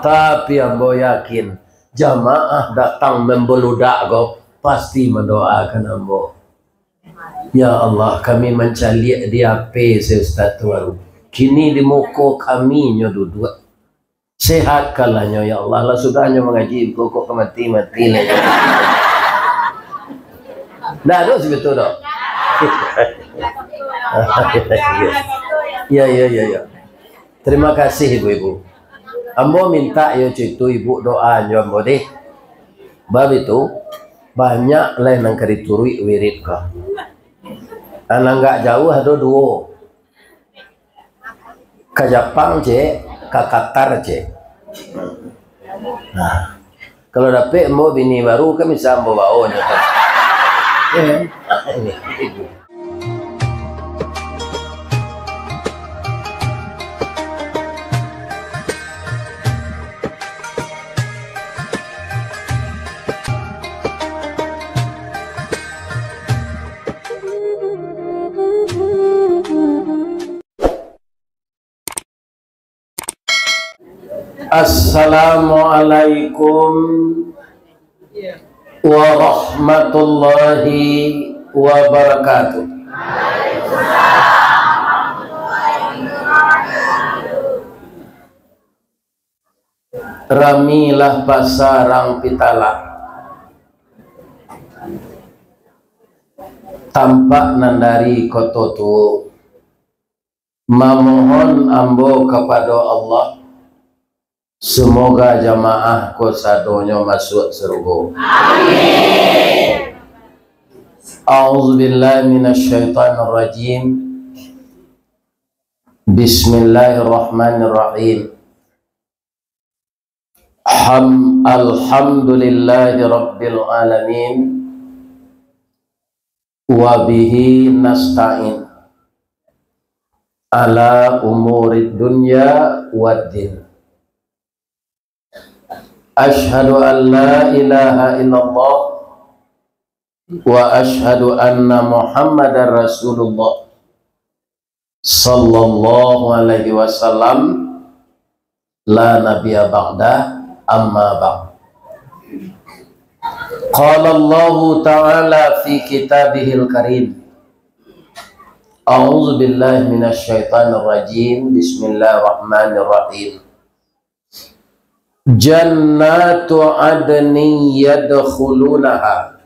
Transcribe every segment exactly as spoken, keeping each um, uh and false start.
Tapi ambo yakin, jamaah datang mambaludak ko, pasti mandoakan ambo. Ya Allah, kami mancaliak di H P si ustaz tu baru. Kini di muko kami nyo duduak. Sehatkanlah nyo, ya Allah. Lah sudah nyo mangaji, kok, kok ka mati, mati lah nyo. Ndak ado situ tu. Ya, ya, ya, ya. Terima kasih, ibu-ibu. Ambo minta yo cuitu ibu doa nyo ambo deh. Bab itu, banyak lah nan ka dituruik wirid ka. Nan agak jauah ado duo. Ka Japang, cek, ka Qatar, cek. Nah, kalau dapek ambo bini baru, kan bisa ambo bawa nyo, kan? Ya, kan? Assalamualaikum warahmatullahi wabarakatuh. Ramilah pasa rang Pitala, tampak nan dari Koto Tuo. Mamohon ambo kapado Allah, semoga jamaah ko sadonyo masuak sarugo. Amin. A'udzubillahi minasyaitonirrajim. Bismillahirrahmanirrahim. Ham-, alhamdulillahi rabbil alamin. Wa bihi nasta'in ala umurid dunya wad din. Asyhadu an la ilaha illallah wa asyhadu anna Muhammadar Rasulullah sallallahu alaihi wasallam, la nabiyya ba'dah, amma ba'd. Qala Allahu ta'ala fi kitabihil karim. A'udzu billahi minasy syaithanir rajim. Bismillahirrahmanirrahim. Jannatu adnin yadkhulunaha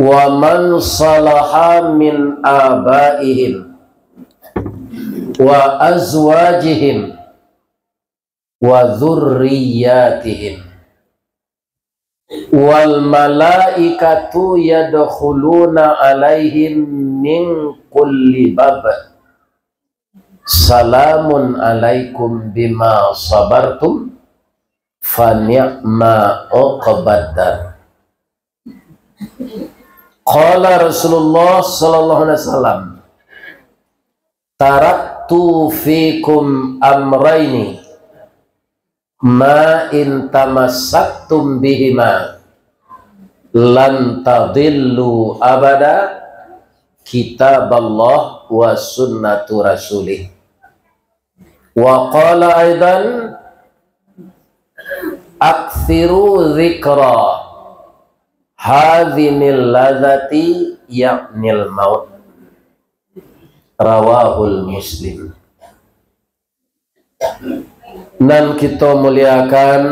wa man salaha min abaihim wa azwajihim wa dzurriyyatihim. Wal malaikatu yadkhuluna alaihim min kulli bab. Salamun alaikum bima sabartum, fa ni'ma uqbad dar. Qala Rasulullah sallallahu alaihi wasallam, "Taraktu fikum amraini, ma in tamassaktum bihima, lan tadillu abada, kitaballah wa sunnatu rasulih." Wa qala aidan, "Aktsiru dzikra hadzinil ladzati, ya'nil maut." Rawahul Muslim. Nan kito muliakan,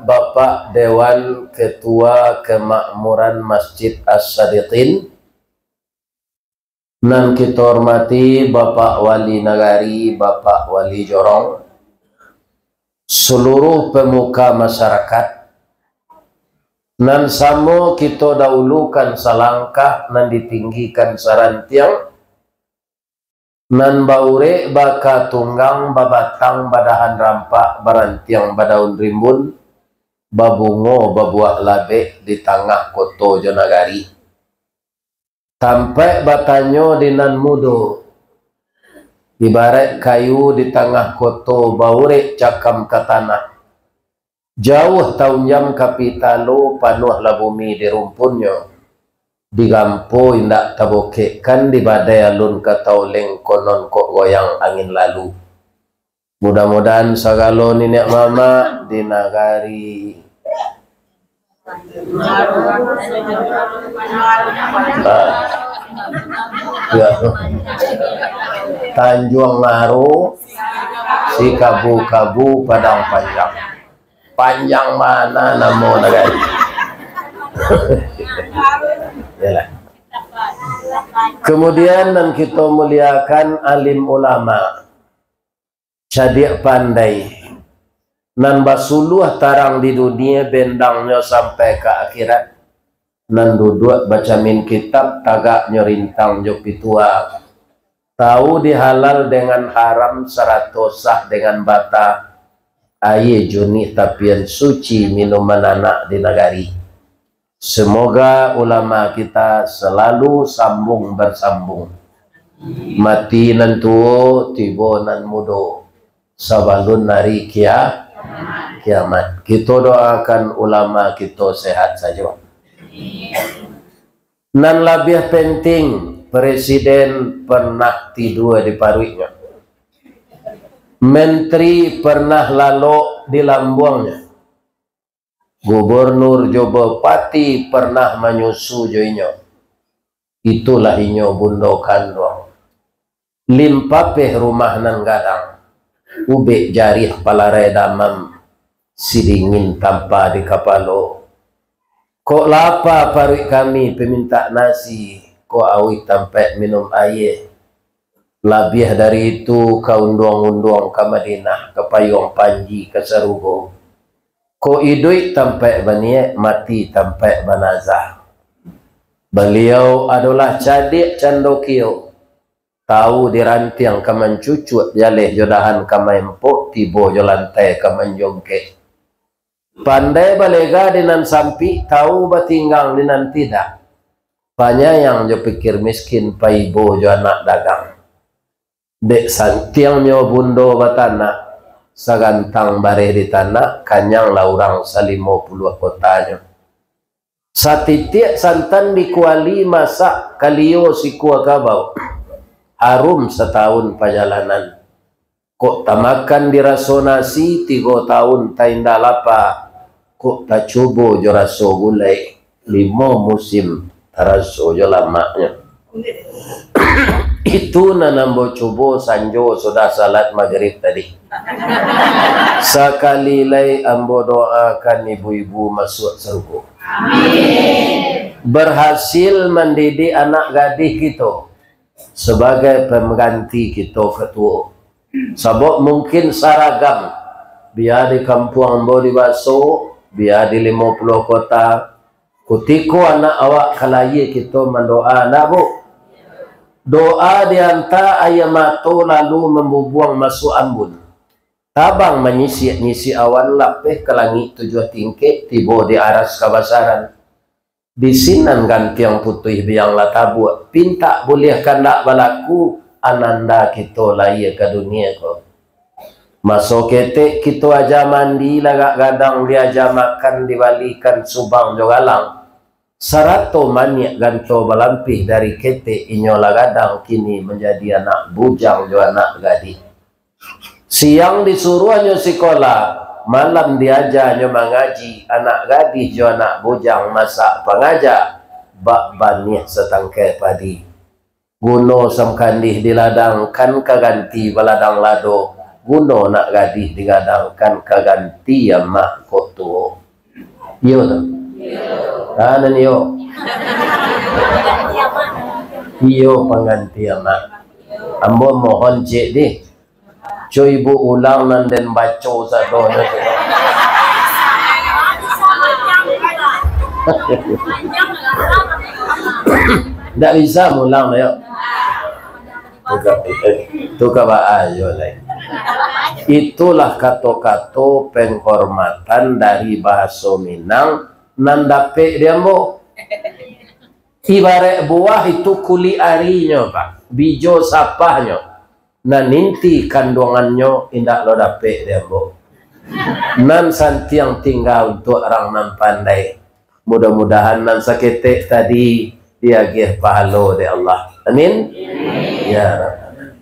Bapak Dewan Ketua Kemakmuran Masjid As-Sadiqin, nan kito hormati Bapak Wali Nagari, Bapak Wali Jorong, saluruh pemuka masyarakat, nan samo kito dahulukan salangkah, nan ditinggikan sarantiang, nan baurek baka tunggang, babatang badahan rampak, barantiang badaun rimbun, babungo babuah labek di tangah koto jo nagari. Tampaik batanyo di nan mudo, ibaraik kayu di tangah koto, baurek cakam ka tanah. Jauah taunjam ka pitalo, panuahlah bumi di rumpunnyo. Digampo indak tabokekkan, di badai alun ka tauleng, konon kok goyang angin lalu. Mudah-mudahan sagalo niniak mamak di nagari, ah, ya, Tanjuang Ngaru, Sikabu-kabu, Padang Panjang. Panjang bana namo nagari. Yalah. Kemudian, nan kito muliakan, alim ulama, cadiak pandai, nan basuluah tarang di dunia, bendangnyo sampai ka akhirat, nan duduak bacamin kitab, tagaknyo rintang jo pitua, tahu di halal dengan haram, sarato sah dengan bata, aia junih tapian suci minuman anak di nagari. Semoga ulama kita selalu sambung bersambung. Mati nan tuo, tibo nan mudo. Sabalun hari kia-, kiamat. Kito doakan ulama kito sehat sajo. Nan labiah penting, presiden pernah tidua di paruiknyo. Menteri pernah lalok di lambuangnyo. Gubernur jo bupati pernah manyusu jo inyo. Itulah inyo bundo kanduang. Limpapeh rumah nan gadang, ubek jariah palarai damam, sidingin tampa di kapalo. Kok lapa paruik kami, pemintak nasi, kok auih tampaik minum aia. Labiah dari itu, ka unduang-unduang ka Madinah, ka payuang panji ka sarugo. Kok iduik tampaik baniaik, mati tampaik banazah. Baliau adolah cadiak candokio, tahu di rantiang ka mancucuak, jaleh jo dahan ka maempok, tibo jo lantai ka manjongkek. Pandai balega di nan sampik, tahu batinggang di nan tidak. Panyayang jo pikir miskin, paibo jo anak dagang. Dek santiangnyo bundo batanak, sagantang bareh di tanak, kanyanglah urang salimo puluah kotanyo. Satitiak santan di kuali, masak kalio sikua kabau, harum satahun pajalanan. Kok tamakan di raso nasi, tigo tahun taindak lapa. Kok tacubo jo raso gulai, limo musim taraso jo lamaknyo. Itu nan ambo cubo sanjo sudah salat magrib tadi. Sakali lai ambo doakan ibu-ibu masuak sarugo. Amin. Berhasil mandidik anak gadih kito sabagai pangganti kito ka tuo. Sabab mungkin saragam, bia di kampuang ambo di Baso, bia di Limo Puluah Kota. Kutiko anak awak ka layie, kito mandoa, ndak, Bu? Doa dianta aia mato lalu mambubuang masuak ambun. Tabang manyisiak-nyisiak awan, lapeh ka langik tujuah tingkek, tibo di aras kabasaran. Di sinan gantiang putuih biang lah tabuak, pintak buliah kandak balaku, ananda kito layie ka dunie ko. Maso ketek kito aja mandi lagak gadang, diaja makan, dibalikan subang jo galang, sarato maniak ganto balampih dari ketek inyo lah gadang, kini manjadi anak bujang jo anak gadih. Siang disuruahnyo sikola, malam diajanyo mangaji, anak gadih jo anak bujang masak pangaja, bak baniah satangkai padi. Guno samkandih di ladang, kan ka ganti baladang lado, guno nak gadih digadang, kan ka ganti amak kok tuo. Iyo tu. Ah, nan iyo. Iyo pangganti amak. Ambo mohon ciek dih. Cubo ibu ulang nan den baco sadonyo tu. Ndak bisa mulang, yo. Tu ka, tu ka baayo lai. Itulah kato-kato penghormatan dari bahaso Minang nan dapek di ambo. Ibarat buah itu kulik arinyo, Pak, bijo sapahnyo, nan inti kanduangannyo indak lo dapek di ambo. Nan santiang tingga untuak urang nan pandai. Mudah-mudahan nan saketek tadi diagiah pahalo dek Allah. Amin. Ya Rabbana.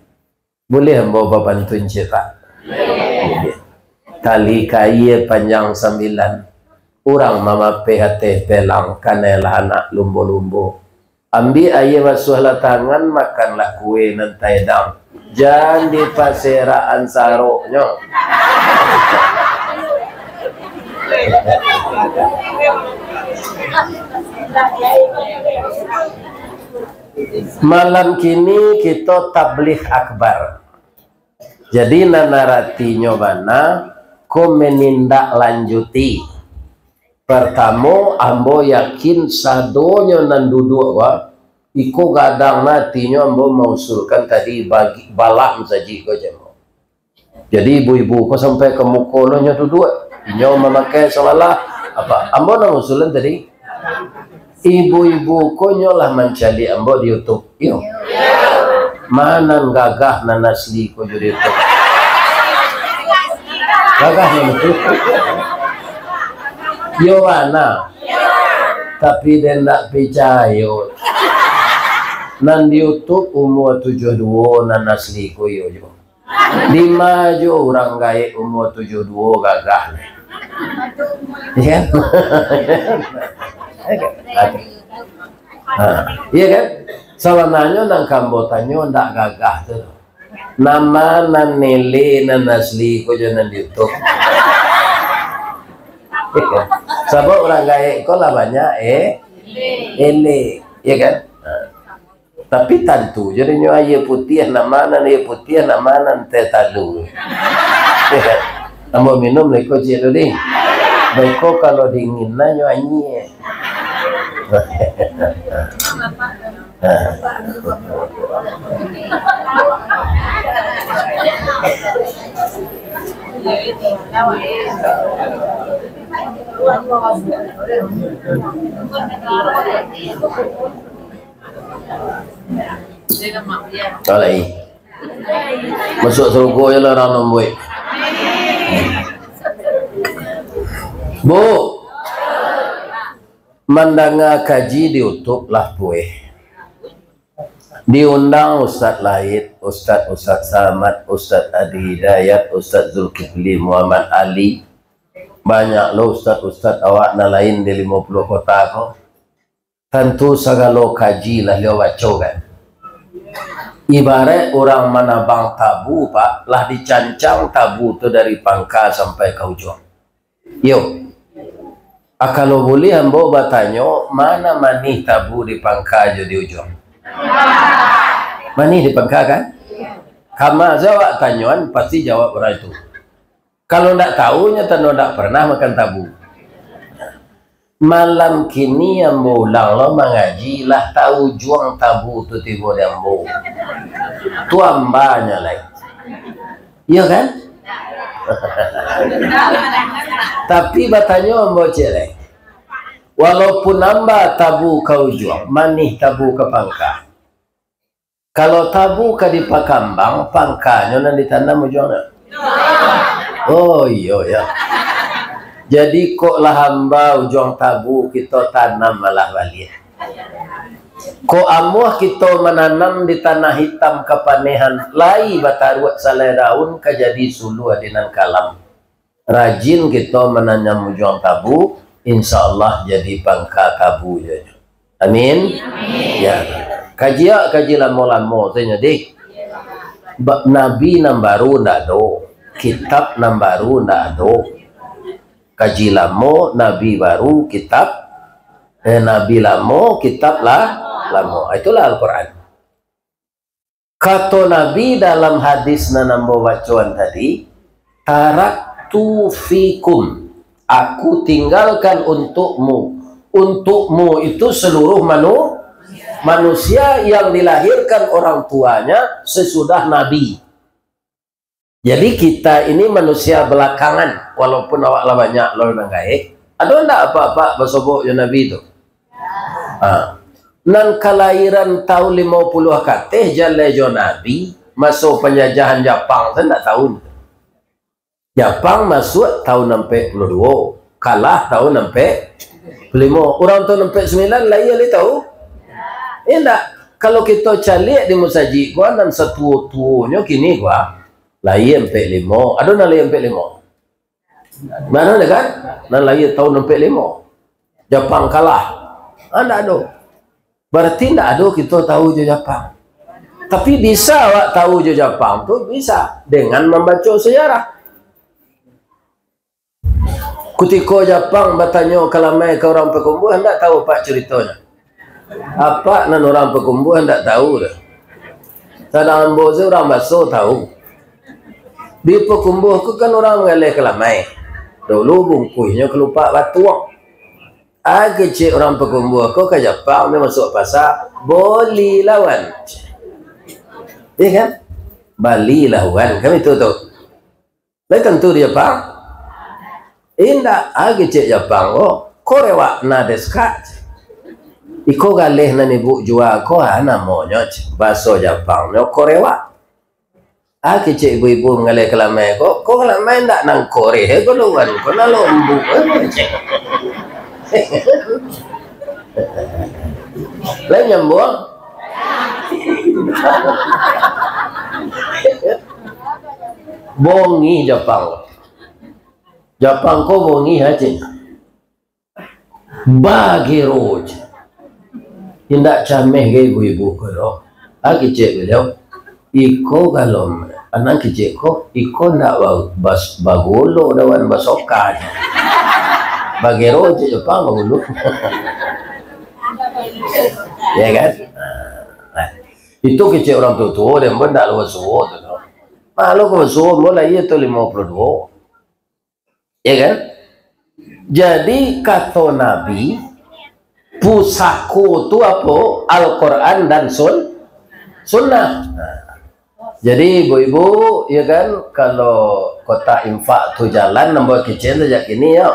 Buliah ambo bapantun ciek, Pak? Tali kaia panjang sambilan, urang mamapeh ateh pelang, kanailah anak lumbo-lumbo. Ambiak aia basuahlah tangan, makanlah kue nan taedang. Jan dipaserakan saroknyo. Malam kini kito tabligh akbar. Jadi, nan aratinyo bana, ko menindaklanjuti. Partamo, ambo yakin sadonyo nan duduak ko, iko gadang nan aratinyo ambo mausulkan tadi bagi, balah musajik ko, jar ambo. Jadi, ibu-ibu ko sampai ka muko lo nyo duduak. Inyo mamakai sabalah, apa? Ambo nan usulan tadi. Ibu-ibu ko nyo lah mancaliak ambo di YouTube. Iyo. Ma nan gagah nan asli ko jo di YouTube. Gagah nan itu. Yo bana. Tapi den ndak picayo. Nan di YouTube umua tujuah duo, nan asli ko iyo juo. Dima jo urang gaek umua tujuah duo gagah ni. Iya kan? Ha, iya kan? Sabananyo nan ka ambo tanyo ndak gagah tu. Nama nan nilai nan asli ko jo nan di YouTube. Sabab urang gaek ko lah banyak, eh, elek, iya kan? Ha. Tapi tantu jo dinyo aia putiah, nama nan aia putiah, nama nan teh talu. Ambo minum lah iko ciek dulu, deh. Baiko kalau dingin, nah, nyo anyia. Alai. Masuak sarugo je lah urang nan buek. Bu, mandanga kaji di YouTube lah pueh. Diundang Ustaz Laid, Ustaz, Ustaz Samad, Ustaz Adi Hidayat, Ustaz Zulkifli Muhammad Ali. Banyak lo ustaz-ustaz awak nan lain di limo puluah kota ko. Tantu sagalo kaji lah liau baco, kan? Ibaraik urang manabang tabu, Pak, lah dicancang tabu tu dari pangka sampai ka ujuang. Yo. Ah, kalau buliah ambo batanyo, ma nan manih tabu di pangka jo di ujuang? Manih di pangka, kan? Kama se awak tanyoan, pasti jawab urang itu. Kalau ndak tahu, nyo tando ndak pernah makan tabu. Malam kini ambo ulang lo mangaji, lah tau ujuang tabu tu tibo di ambo. Tu ambanyo lai. Iyo kan? Tapi batanyo ambo ciek lai. Walaupun amba tabu ka ujuang, manih tabu ka pangka. Kalau tabu ka dipakambang, pangkanyo nan ditanam ujuang nyo? Oh, iyo, ya. Jadi, kok lah amba ujuang tabu, kito tanam malah baliak. Kok amuah kito mananam di tanah itam kapanehan, lai bataruak salai daun, ka jadi suluah di nan kalam. Rajin kito mananam ujuang tabu, insya Allah jadi pangka tabu juo. Amin. Amin. Ya. Kaji, kaji lamo-lamo tu nyo, deh. Ba-, nabi nan baru ndak ado, kitab nan baru ndak ado. Kaji lamo, nabi baru, kitab, eh, nabi lamo, kitab lah lamo. Itulah Al-Quran. Kato Nabi dalam hadis nan ambo bacoan tadi, "Taraktu fikum, aku tinggalkan untukmu." Untukmu itu seluruh manu-, manusia yang dilahirkan orang tuanya sesudah Nabi. Jadi, kita ini manusia belakangan, walaupun awak lah banyak lo nan gaek. Ado ndak apak-apak basobok jo Nabi tu? Ha. Nan kalahiran tahun limo puluah kateh jaleh jo Nabi, maso panjajahan Japang tu ndak tahu. Japang masuak tahun ampek puluah duo, kalah tahun ampek puluah limo. Urang tahun ampek sambilan lai alih tahu? Indak. Kalau kito caliak di musajik gua nan satuo-tuonyo kini gua, Lahia ampek limo. Ado nan lahia ampek limo? Mano ado kan? Nan lahia taun ampek limo. Japang kalah. Ah, ndak ado. Barati ndak ado kito tahu jo Japang. Tapi bisa awak tahu jo Japang tu bisa dengan mambaco sejarah. Kutiko Japang batanyo kalamai ka urang Pakumbuah, ndak tahu apak caritonyo. Apak nan urang Pakumbuah ndak tahu doh. Sadang ambo se urang Baso tahu. Di Pakumbuah ko kan urang manggaleh kalamai. Dulu bungkuihnyo kalupak batuang. Ah, kecek urang Pakumbuah ko ka Japang, nyo masuak pasa, "Bolilah wan." Iyo kan? "Balilah wan." Kan itu tu. Lai tantu di Japang? Indak, ah, kecek Japang ko, "Korewa na desu ka?" Iko galeh nan ibuk jua ko, ah, namonyo, baso Japangnyo korewa. Ah, kecek ibu-ibu manggaleh kalamai ko, "Ko kalamai ndak nan koreh, eh, ko luan, ko nan lombuk, eh," kecek. Lai nyambuang? Bongih Japang. Japang ko bongih aje. Bagero je. Indak cameh ka ibu-ibu ko doh. Ah, kecek baliau. Iko kalau, anang kecek ko, iko ndak ba-, bas-, bagolo dawan basoka je. Bagero je Japang bagolo. Ya kan? Nah, itu kecek urang tuo-tuo, dan pun ndak lawa suo tu doh. Malu ko suo, mo lahia tu limo puluah duo. Ya kan? Jadi, kato Nabi, pusako tu apo? Al-Quran dan sun-, sunnah. Nah, jadi, ibu-ibu, ya kan, kalau kotak infak tu jalan, nambah kecek sajak kini, yo.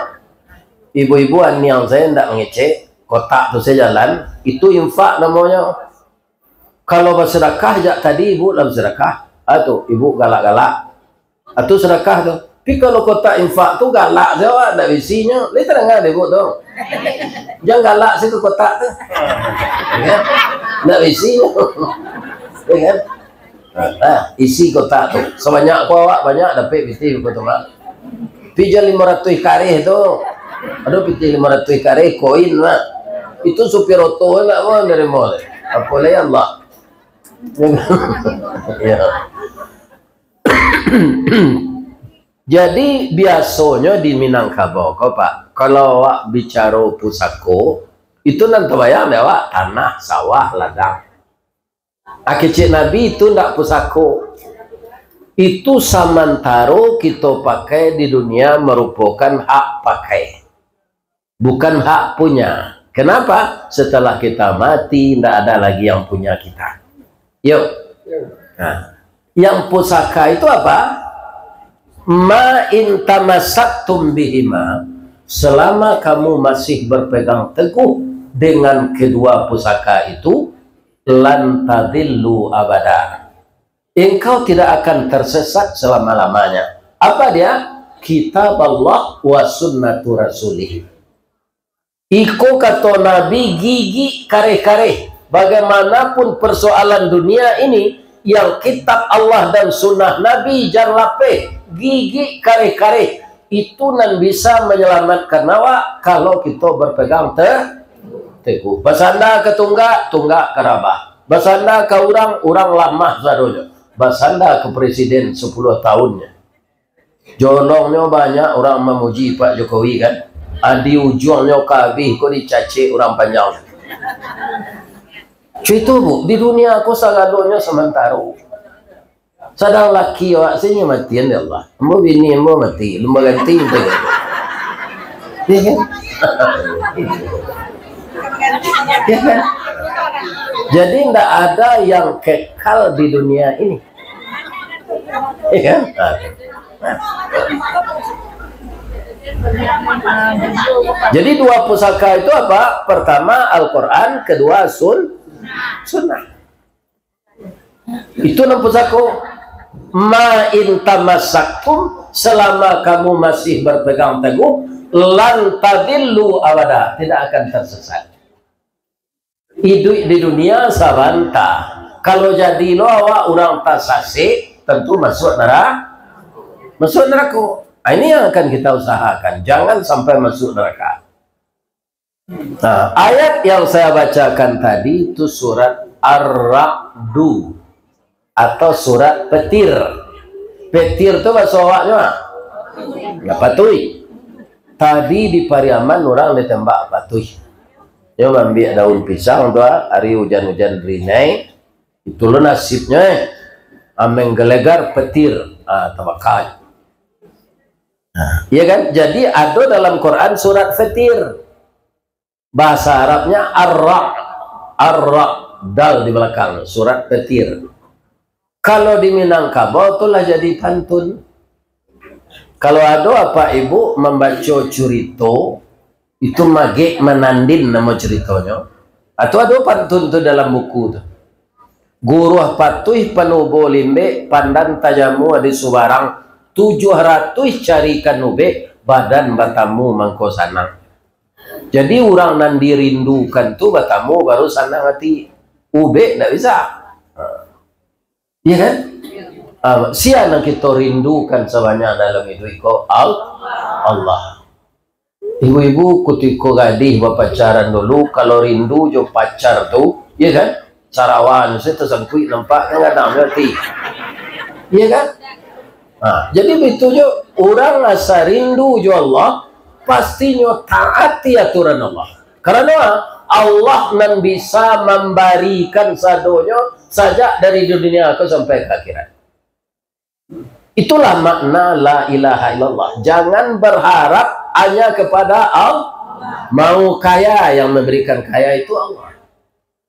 Ibu-ibu aniang sajo ndak mangecek, kotak tu sajo jalan, itu infak namonyo. Kalau basadakah jak tadi, ibu lah basadakah. Ah, tu, ibu galak-galak. Ah, tu sadakah tu. Tapi kalau kotak infak tu galak sajo, ndak baisinyo. Lai tadanga dek ibu tu. Jan galak sajo ka kotak tu. Ya kan? Ndak baisinyo. Ya kan? Nah, isi kotak tu. Sabanyak ko awak banyak dapek pitih ko tu, Mak. Pitih limo ratuih kareh tu. Ado pitih limo ratuih kareh, koin lah. Itu supir oto lah, wah, narimo. Apo lai Allah. Ya. Jadi, biasonyo di Minangkabau ko, Pak, kalau awak bicaro pusako, itu nan tabayang dek awak, tanah, sawah, ladang. Ah, kecek Nabi, itu ndak pusako. Itu samantaro kito pakai di dunia, marupokan hak pakai, bukan hak punya. Kenapa? Setelah kita mati, ndak ada lagi yang punya kita. Yuk. Nah, yang pusaka itu apa? "Ma in tamassaktum bihima," selama kamu masih berpegang teguh dengan kedua pusaka itu, "lan tadillu abada." Engkau tidak akan tersesat selama-lamanya. Apa dia? Kitab Allah wa sunnatu rasulih. Iko kato Nabi, gigik kareh-kareh. Bagaimanapun persoalan dunia ini, yang kitab Allah dan sunnah Nabi jan lapeh, gigik kareh-kareh. Itu nan bisa menyelamatkan awak kalau kito berpegang te-, teguh. Basanda ka tunggak, tunggak ka rabah. Basanda ka urang, urang lamah sadonyo. Basanda ka presiden sapuluah tahunnyo. Jolongnyo banyak urang mamuji Pak Jokowi, kan? Ah, di ujuangnyo ka abih ko dicacek urang panjang. Cuy tu, Bu, di dunia ko sagalonyo samantaro. Sadang laki awak sajo matian, ya Allah. Ambo bini ambo mati, lumba ganti tu. Ya kan? Ya kan? Jadi, ndak ada yang kekal di dunia ini. Ya kan? Jadi, dua pusaka itu apa? Pertama Al-Quran, kedua sun-, sunnah. Itu nan pusako. "Ma in tamassaktum," selama kamu masih berpegang teguh, "lan tadillu abada," tidak akan tersesat. Iduik di dunia sabanta. Kalau jadi lo awak urang tasasek, tentu masuk neraka. Masuk neraka. Ah, ini yang akan kita usahakan, jangan sampai masuk neraka. Nah, ayat yang saya bacakan tadi itu surat Ar-Ra'du atau surat Petir. Petir tu bahasa awaknyo, ah? Ya, patuih. Tadi di Pariaman urang ditembak patuih. Nyo maambiak daun pisang tu, ah, hari ujan-ujan rinai, itu lo nasibnyo, eh. Ameng gelegar petir, ah, tabaka. Nah, iya kan? Jadi, ado dalam Quran surat Fatir. Bahasa Arabnya Ar-Ra', Ar-Ra', dal di belakang, surat Fatir. Kalau di Minangkabau tu lah jadi pantun. Kalau ado apak ibuk mambaco curito, itu magek manandin namo curitonyo. Atau ado pantun tu dalam buku tu. Guruah patuih panubo limbek, pandan tajamu di subarang, tujuah ratuih carikan ubek, badan batamu mangko sanang. Jadi, urang nan dirindukan tu batamu baru sanang ati. Ubek ndak bisa. Ha. Iya kan? Ah, sia nan kito rindukan sabanyak dalam iduik ko? Al-, Allah. Ibu-ibu, kutiko gadih bapacaran dulu, kalau rindu jo pacar tu, iya kan? Sarawa se tasangkuik nampak, kan gadang berarti. Iya kan? Ha, jadi bitu jo, urang asa rindu jo Allah, pastinyo taati aturan Allah. Karano Allah nan bisa mambarikan sadonyo sajak dari dunia ko sampai ka akhirat. Itulah makna la ilaha illallah. Jangan berharap hanya kepada Allah. Mau kaya, yang memberikan kaya itu Allah.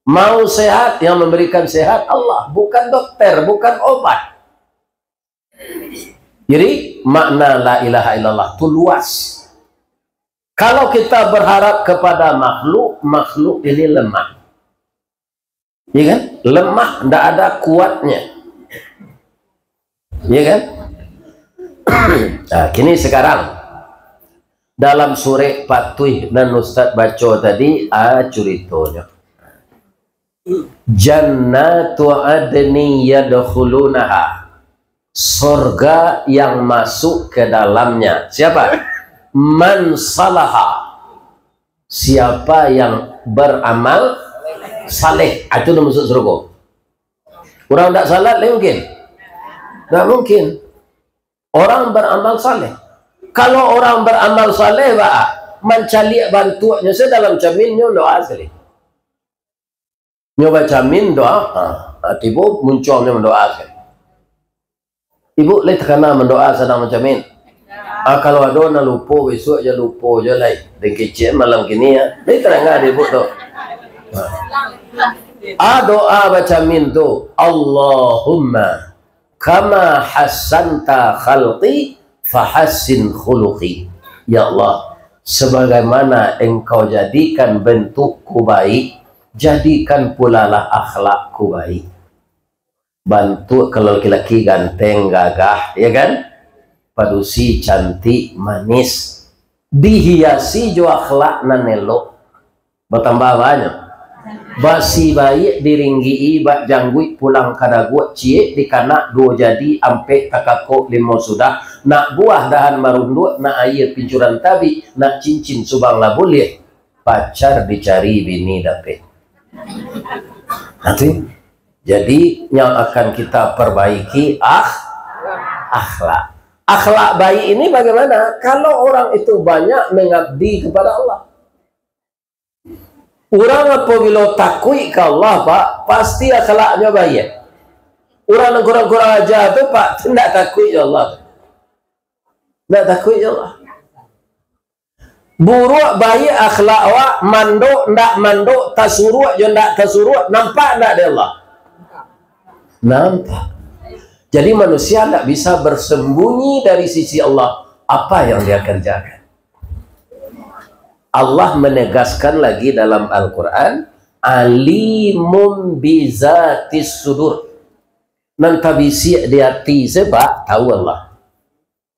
Mau sehat, yang memberikan sehat Allah. Bukan dokter, bukan obat. Jadi, makna la ilaha illallah tu luas. Kalau kita berharap kepada makhluk, makhluk ini lemah. Iya kan? Lemah, ndak ada kuatnya. Iya kan? Nah, kini sekarang, dalam surek patuih nan Ustaz baco tadi, ah, curitonyo. Jannatu adnin yadkhulunaha. Sorga yang masuk ke dalamnya. Siapa? Man salaha. Siapa yang beramal saleh, ah, itu nan masuk surga. Urang ndak salat lai mungkin? Ndak mungkin. Orang beramal saleh. Kalau orang beramal saleh, ba, mancaliak bantuaknyo se dalam caminnyo doa sekali. Nyo bacamin doa, ha, ha, tibo muncuangnyo mandoa se. Ibuk lai takana mandoa sadang mancamin? Ah, kalau ado nan lupo, bisuak jo lupo jo lai. Den kecek malam kini, ya. Lai tadanga dek ibuk tu. Ha. Ah, doa bacamin tu, Allahumma kama hassanta khalqi fahassin khuluqi. Ya Allah, sebagaimana Engkau jadikan bentukku baik, jadikan pulalah akhlakku baik. Bantuak kalau laki-laki ganteng, gagah, ya kan? Padusi, cantik, manis, dihiasi jo akhlak nan elok, batambah banyak. Basi baiak diringgii, bak jangguik pulang kadaguak, ciek dikanak duo jadi, ampek takakok limo sudah, nak buah dahan marunduak, nak aia pincuran tabik, nak cincin subang lah buliah, pacar dicari, bini dapek. Nah, tu. Jadi, yang akan kita perbaiki akh-, akhlak. Akhlak baik ini bagaimana? Kalau orang itu banyak mengabdi kepada Allah. Urang apabilo takuik ka Allah, Pak, pasti akhlaknyo baik. Urang nan kurang-kurang aja tu, Pak, tu ndak takuik jo Allah. Ndak takuik jo Allah. Buruak baiak akhlak awak, mandok ndak mandok, tasuruak jo ndak tasuruak, nampak ndak dek Allah? Nampak. Jadi, manusia ndak bisa bersembunyi dari sisi Allah apa yang dia kerjakan. Allah menegaskan lagi dalam Al-Quran, "Alimun bizatis sudur." Nan tabisiak di ati se, Pak, tahu Allah.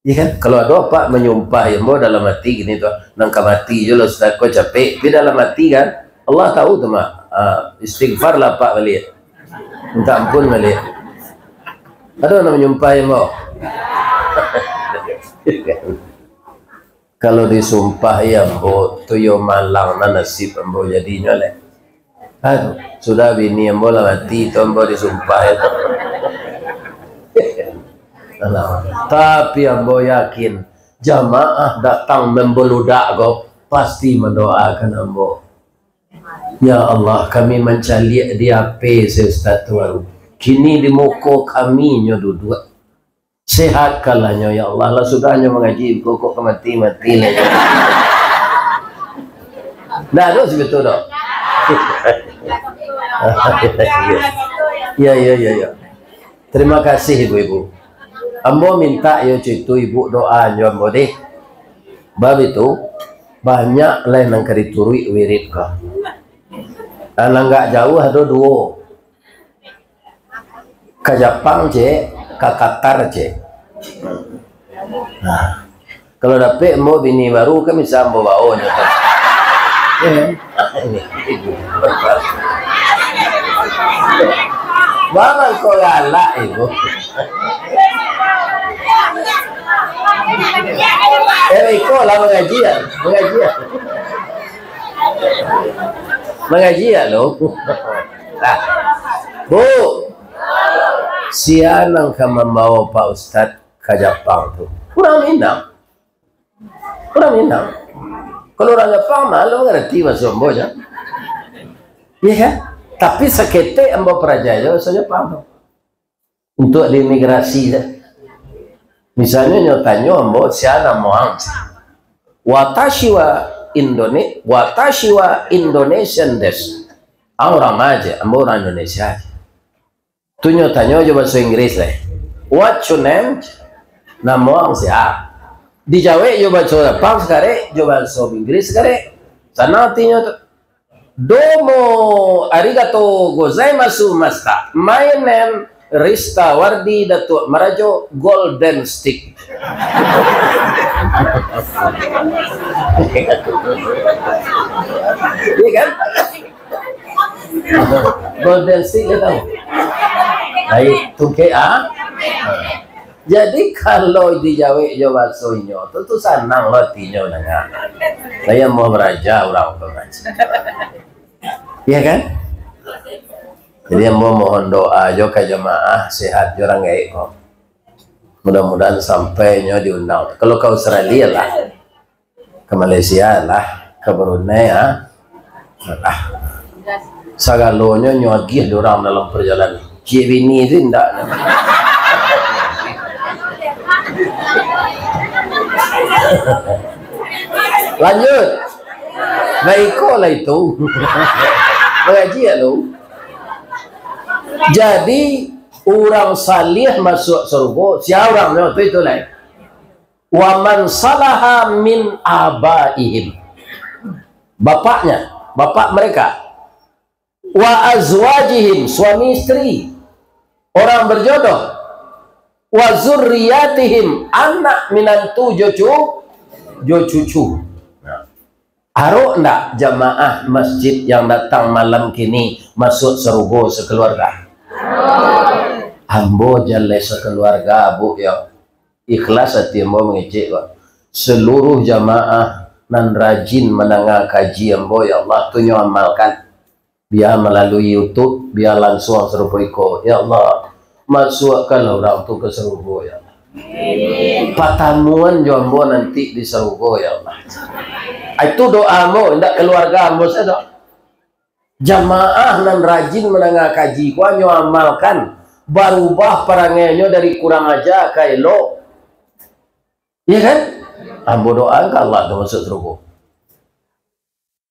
Iya kan? Kalau ado apak manyumpah ilmu dalam ati gini tu, "Nan ka mati jo lah ustaz ko, capek." Tapi dalam ati kan, Allah tahu tu, Mak. Ah, istighfar lah apak baliak. Minta ampun baliak. Ado nan manyumpahi ambo? Kalau disumpahi ambo, tu yo malang nan nasib ambo jadinyo lai. Aduh, sudah bini ambo lah mati, tu ambo disumpahi tu. Alah, tapi ambo yakin, jamaah datang mambaludak ko, pasti mandoakan ambo. Ya Allah, kami mancaliak di H P si Ustaz tu baru. Kini di muko kami nyo duduak. Sehatkanlah nyo, ya Allah. Lah sudah nyo mangaji, kok ka mati, mati lah nyo. Ndak ado situ doh. Ya, ya, ya, ya. Terima kasih, ibu-ibu. Ambo mintak yo cuitu ibu doa nyo ambo deh. Bab itu, banyak lai nan ka dituruik wirid ko. Nan agak jauah ado duo. Ka Japang, cek, ka Qatar, cek. Nah, kalau dapek ambo bini baru, kan bisa ambo bawa nyo. Barang kau galak itu. Eh, iko lah mangaji ya, mangaji ya. Mangaji ya lo. Nah, Bu, sia nan ka mambawa Pak Ustadz ka Japang tu? Urang Minang. Urang Minang. Kalau urang Japang, malu mangarati bahaso ambo, jan. Iya kan? Tapi saketek ambo paraja jo bahaso Japang tu. Untuk di imigrasi tu. Misalnyo, nyo tanyo ambo, sia namo ang? Watashi wa Indone-, watashi wa Indonesian desu. Ang urang ma, cek? Ambo urang Indonesia, cek. Tu nyo tanyo jo bahaso Inggris lai. "What's your name?" Namo ang sia? Dijawek jo bahaso Japang sakarek, jo bahaso Inggris sakarek. Sanang artinyo tu. "Domo arigato gozaimasu, Master. My name Rista Wardi Datuak Marajo Golden Stick." Iya kan? Golden Stick, kau tahu? Baik, tungkek, ah. Jadi, kalau dijawek jo bahaso inyo tu, tu sanang lo artinyo danga. Saya mau baraja urang tu ngaji. Iya kan? Jadi, ambo mohon doa jo ka jamaah, sehat jo urang gaek ko. Mudah-mudahan sampai nyo diundang. Kalau ka Australia lah, ka Malaysia lah, ka Brunei, ah. Ah. Sagalonyo nyo agiah dek urang dalam perjalanan. Ciek bini tu indak. Lanjut. Baiko lah itu. Mangaji ya lo. Jadi, urang salih masuak sarugo, sia urangnyo tu itu lai. "Wa man salaha min abaihim." Bapaknya, bapak mereka. "Wa azwajihim," suami istri, orang berjodoh. "Wa zurriyatihim," anak minantu jo cu-, jo cucu. Nah. Arok ndak jamaah masjid yang datang malam kini masuak sarugo sakeluarga? Ambo jaleh sakeluarga, Bu, yo. Ikhlas ati ambo mangecek, Pak. Seluruh jamaah nan rajin mandanga kaji ambo, ya Allah, tu nyo amalkan. Bia malalui YouTube, bia lansuang sarupo iko. Ya Allah, masuakkanlah urang tu ka sarugo, ya Allah. Patamuan jo ambo nanti di sarugo, ya Allah. Itu doa ambo, indak keluarga ambo sajo. Jamaah nan rajin mandanga kaji ko, nyo amalkan, barubah parangainyo dari kurang aja ka elok. Iya kan? Ambo doakan ka Allah tu masuak sarugo.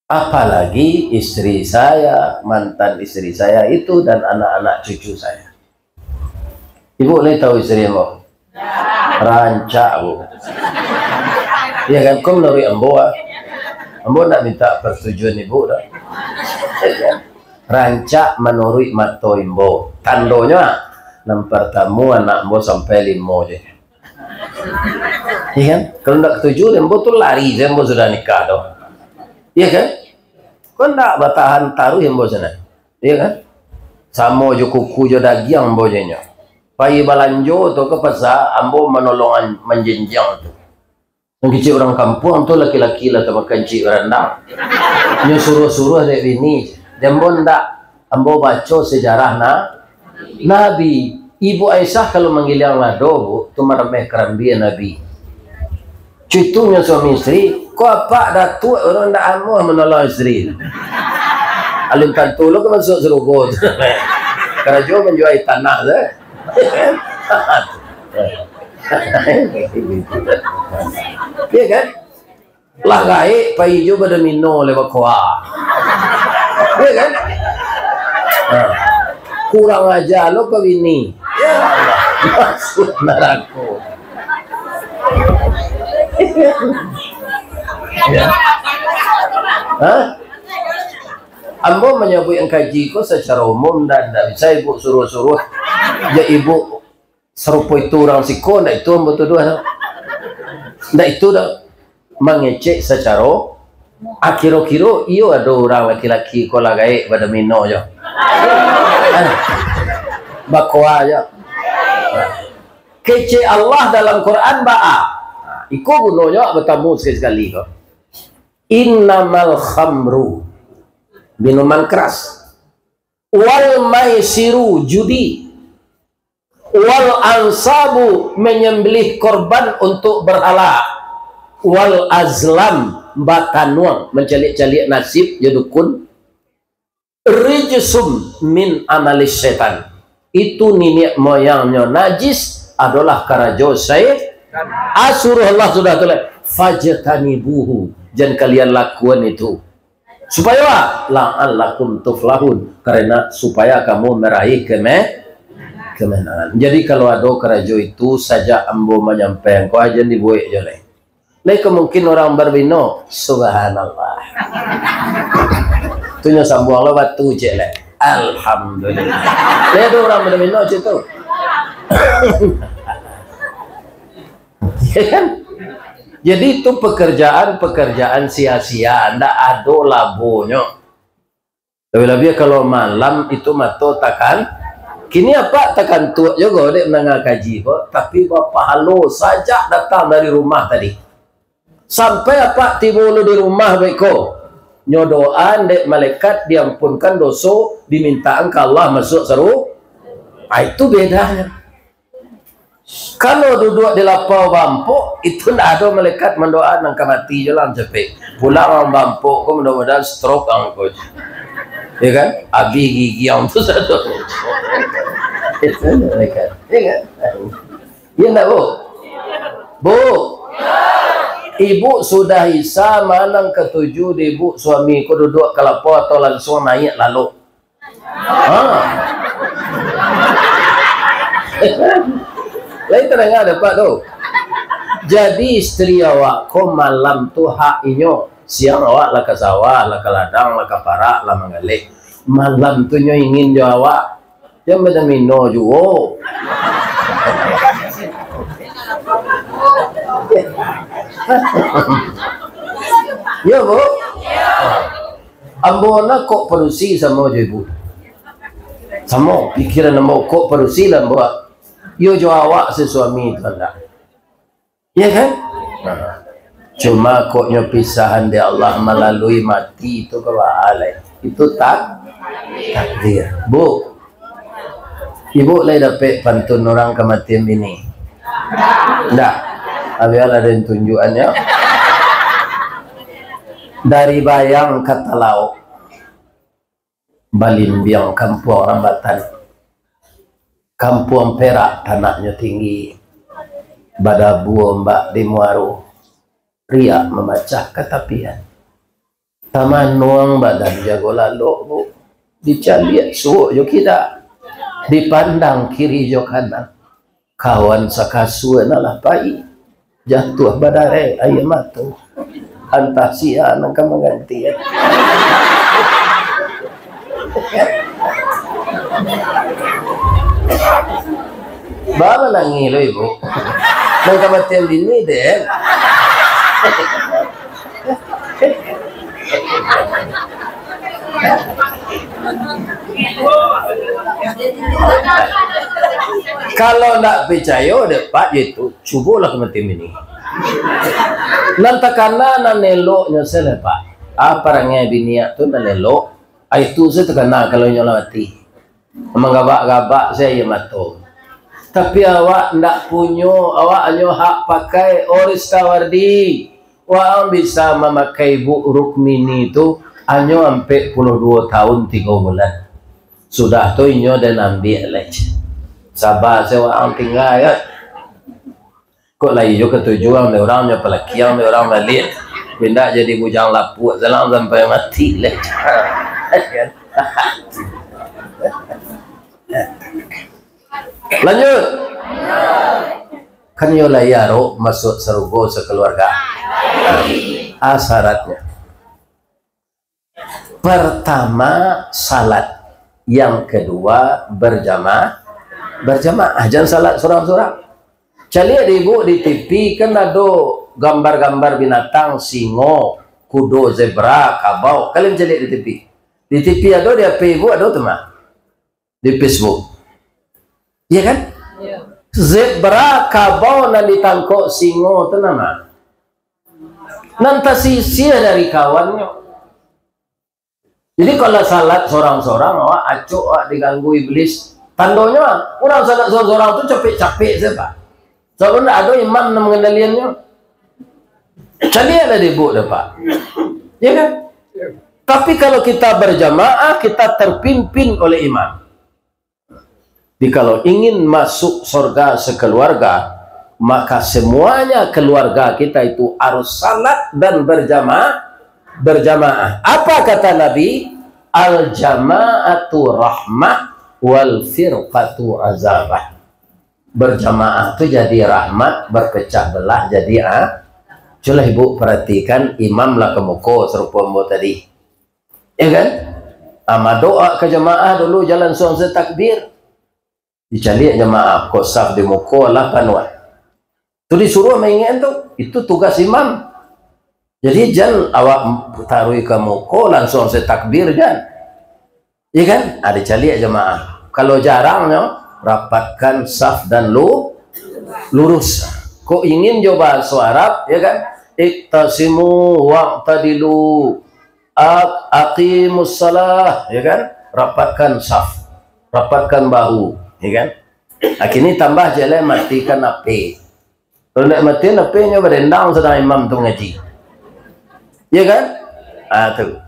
Apalagi istri saya, mantan istri saya itu, dan anak-anak cucu saya. Ibu lai tahu istri ambo? Rancak, Bu. Iya kan? Ko manuruik ambo, ah. Ambo ndak minta persetujuan ibu doh. Rancak manuruik mato ambo. Tandonyo, ah, nan partamo anak ambo sampai limo je. Iya kan? Kalau ndak katuju, ambo tu lari je, ambo sudah nikah tu. Iya kan? Ko ndak batahan taruih ambo sinan. Iya kan? Samo jo kuku jo dagiang ambo je nyo. Pai balanjo tu ka pasa, ambo manolong an-, manjanjiang tu. Nan kecek urang kampuang tu laki-laki lah tamakan cik barandang. Nyo suruah-suruah dek bini. Dek ambo ndak, ambo baco sejarah na-, Nabi. Ibu Aisyah kalau manggiliang lado, Bu, tu marameh karambia Nabi. Cuitunyo suami isteri, ko apak datuak urang ndak amuah manolong isteri. Alun tantu lo ka masuak sarugo tu. Karajo manjuai tanah tu. Ya kan? Lah gaek, pai jo badomino lewat koa. Ya kan? Ha. Kurang aja lo ka bini. Ya Allah. Masuak narako. Ya. Ha? Ambo manyabuik nan kaji ko sacaro umum, dan ndak bisa ibu suruah-suruah. Ja ibu sarupo itu urang siko, ndak itu ambo tuduah tu. Ndak itu doh. Mangecek sacaro, ah, kiro-kiro iyo ado urang laki-laki ko lah gaek badomino jo. Bakoa jo. Kecek Allah dalam Quran baa? Iko gunonyo batamu sakali-sakali ko. Innamal khamru, minuman keras. Wal maisiru, judi. Wal ansabu, menyembelih korban untuk berhala. Wal azlam, batanuang, mancaliak-caliak nasib jo dukun. Rijsum min amalis setan. Itu niniak moyangnyo najis, adolah karajo syaitan. Asuruh Allah sudah tu lah. Fajtanibuhu, jan kalian lakuan itu. Supayo apa? La'allakum tuflahun, karena supaya kamu meraih keme-, kemenangan. Jadi, kalau ado karajo itu, sajak ambo manyampaian ko, jan dibuek jo lai. Lai ka mungkin urang badumino, subhanallah. Tu nyo sambuang lo batu cek lai. Alhamdulillah. Lai ado urang badumino cek tu. Ya kan? Jadi, itu pekerjaan-pekerjaan sia-sia, ndak ado labonyo. Labiah-labiah kalau malam itu mato takan. Kini apak takantuak juo dek mandanga kaji ko, tapi bapahalo sajak datang dari rumah tadi. Sampai apak tibo lu di rumah beko, nyo doa dek malaikat, diampunkan doso, dimintaan ka Allah masuak saru-, ah, itu bedanyo. Kalau duduak di lapau bampok, itu ndak ado malaikat mandoa, nan ka mati jo lah capek. Pulang urang bampok ko, mudah-mudahan stroke ang ko. Ya kan? Abih gigi ang tu sado. Itu malaikat. Ya kan? Ya ndak, Bu? Bu? Ibu sudah Isya, ma nan katuju di ibu, suami ko duduak ka lapau atau langsung naiak lalok? Ha. Lai tadanga dek apak tu. Jadi, isteri awak ko malam tu hak inyo. Siang awak lah ka sawah, lah ka ladang, lah ka parak, lah manggaleh. Malam tu nyo ingin jo awak. Jan badumino juo. Yo, Bu? Ambo nak kok padusi samo jo ibu. Samo pikiran ambo, kok padusi lah ambo. Iyo jo awak sasuami tu andak. Ya kan? Nah. Cuma kok nyo pisahan dek Allah malalui mati tu ka baa lai. Itu tak-, takdir. Bu, ibu lai dapek pantun urang kamatian bini? Ndak. Bialah den tunjuakannyo. Dari Bayang ka Talaok, balimbiang kampuang Rambatan. Kampuang Perak tanaknyo tinggi, badabua ombak di muaro, riak mamacah ka tapian. Tamanuang badan jago lalok, Bu. Dicaliak suok jo kida, dipandang kiri jo kanan. Kawan sakasua nan lah pai, jatuah badarek aia mato. Antah sia nan ka mangganti. Baa manangih lo, Ibu? Nan kamatian bini, den. Kalau ndak picayo dek Pak, yo itu, cubolah ka mati bini. Nan takana nan eloknyo se lah, Pak. Ah, parangai biniak tu nan elok. Ah, itu se takana kalau inyo lah mati. Manggabak-gabak se aia mato. Tapi awak ndak punyo, awak hanyo hak pakai, oh Ristawardi. Waang bisa mamakai Ibu Rukmini tu hanyo ampek puluah duo taun tigo bulan. Sudah tu inyo den ambiak lai. Saba se waang tingga, yo. Kok lai jo katujuan dek urang, nyo palakiang dek urang baliak. Indak jadi bujang lapuak salang sampai mati lai. Lanjut. Kan iyo lai arok masuak sarugo sakaluarga. Ah, syaratnyo. Pertama, salat. Yang kedua, berjamaah. Berjamaah, jan salat surang-surang. Caliak dek Ibu di T V, kan ado gambar-gambar binatang, singo, kudo, zebra, kabau. Kalian caliak di T V. Di T V ado, di H P Ibu ado tu mah. Di Facebook. Iya kan? Iya. Zebra, kabau nan ditangkok singo tu nama. Nan tasisia dari kawannyo. Jadi, kalau salat sorang-sorang, awak acok, awak diganggu iblis. Tandonyo, urang salat sorang-sorang tu capek-capek sajo, Pak. Sabab ndak ado imam nan mangandaliannyo. Caliaklah dek Ibu dek Pak. Ya kan? Tapi kalau kita berjamaah, kita terpimpin oleh imam. Jadi, kalau ingin masuk sorga sekeluarga, maka semuanya keluarga kita itu harus salat dan berjamaah, berjamaah. Apa kata Nabi? "Al-jama'atu rahmah, wal firqatu azabah." Berjamaah tu jadi rahmat, berpecah belah jadi a-, cubolah Ibu perhatikan, imam lah ka muko sarupo ambo tadi. Ya kan? Ah, madoa ka jamaah dulu, jan lansuang se takbir. Dicaliak jamaah, kok saf di muko lah panuah. Tu disuruah maingekan tu, itu tugas imam. Jadi, jan awak taruih ka muko, lansuang se takbir, jan. Ya kan? Ah, dicaliak jamaah. Kalau jarangnyo, rapatkan saf dan lu-, lurus. Kok ingin jo bahaso Arab, ya kan? Iktasimu wa'tadilu. Aq-, aqimus salah, ya kan? Rapatkan saf, rapatkan bahu, ya kan? Akhirnya tambah jelek, matikan H P. Kalau ndak matikan H P, nyo badendang sadang imam tu ngaji. Ya kan? Ah, tu.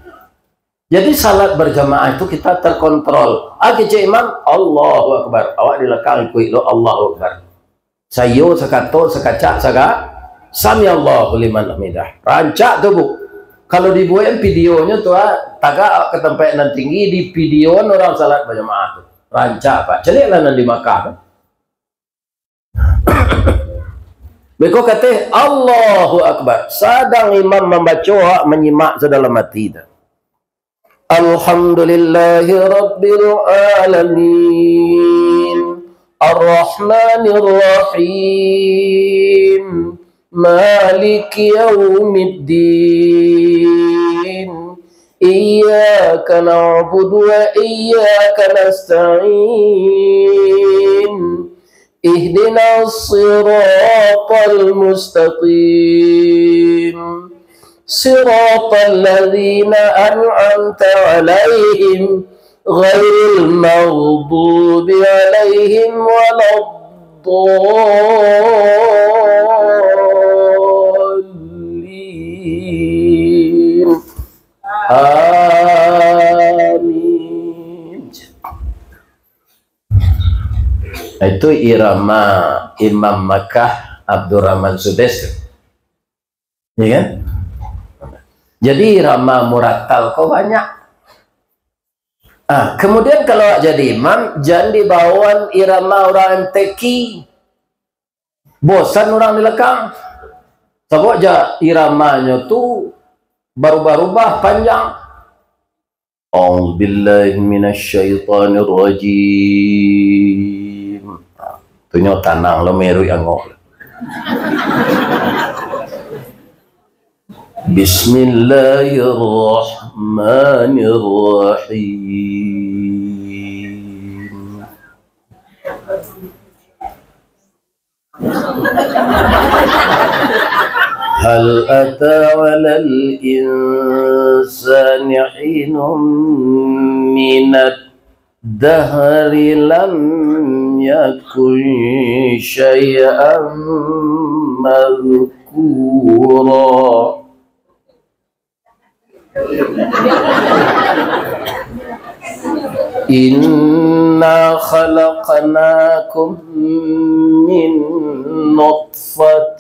Jadi, salat berjamaah itu kita terkontrol. Ah, kecek imam, Allahu Akbar. Awak di belakang ikuik lo, Allahu Akbar. Saiyo sakato, sakacak, saga-, "Samiallahu liman hamidah." Rancak tu, Bu. Kalau dibuek videonyo tu, ah, tagak ka tampek nan tinggi, di videoan urang salat bajamaah tu. Rancak, Pak. Caliaklah nan di Makkah tu. Beko kateh, "Allahu Akbar." Sadang imam mambaco, awak manyimak sadalam ati tu. Alhamdulillahi Rabbil Alamin. Ar-Rahmanir Rahim. Maliki Yaumiddin. Iyyaka na'budu wa iyyaka nasta'in. Ihdinas siratal mustaqim. Siratal ladzina an'amta 'alaihim, ghairil maghdubi 'alaihim waladdallin. Amin. Itu irama Imam Makkah, Abdurrahman Sudais. Ya kan? Jadi, irama murattal ko banyak. Ah, kemudian, kalau awak jadi imam, jan dibawoan irama urang M T Q. Bosan urang di lakang. Sabab ja iramanyo tu barubah-rubah, panjang. A'udzubillahi minasyaitonirrajim. Tu nyo tanang lo, meruik angok. Bismillahirrahmanirrahim. هل أتى على الإنسان حين من الدهر لم يكن شيئا مذكورا. إنا خلقناكم من نطفة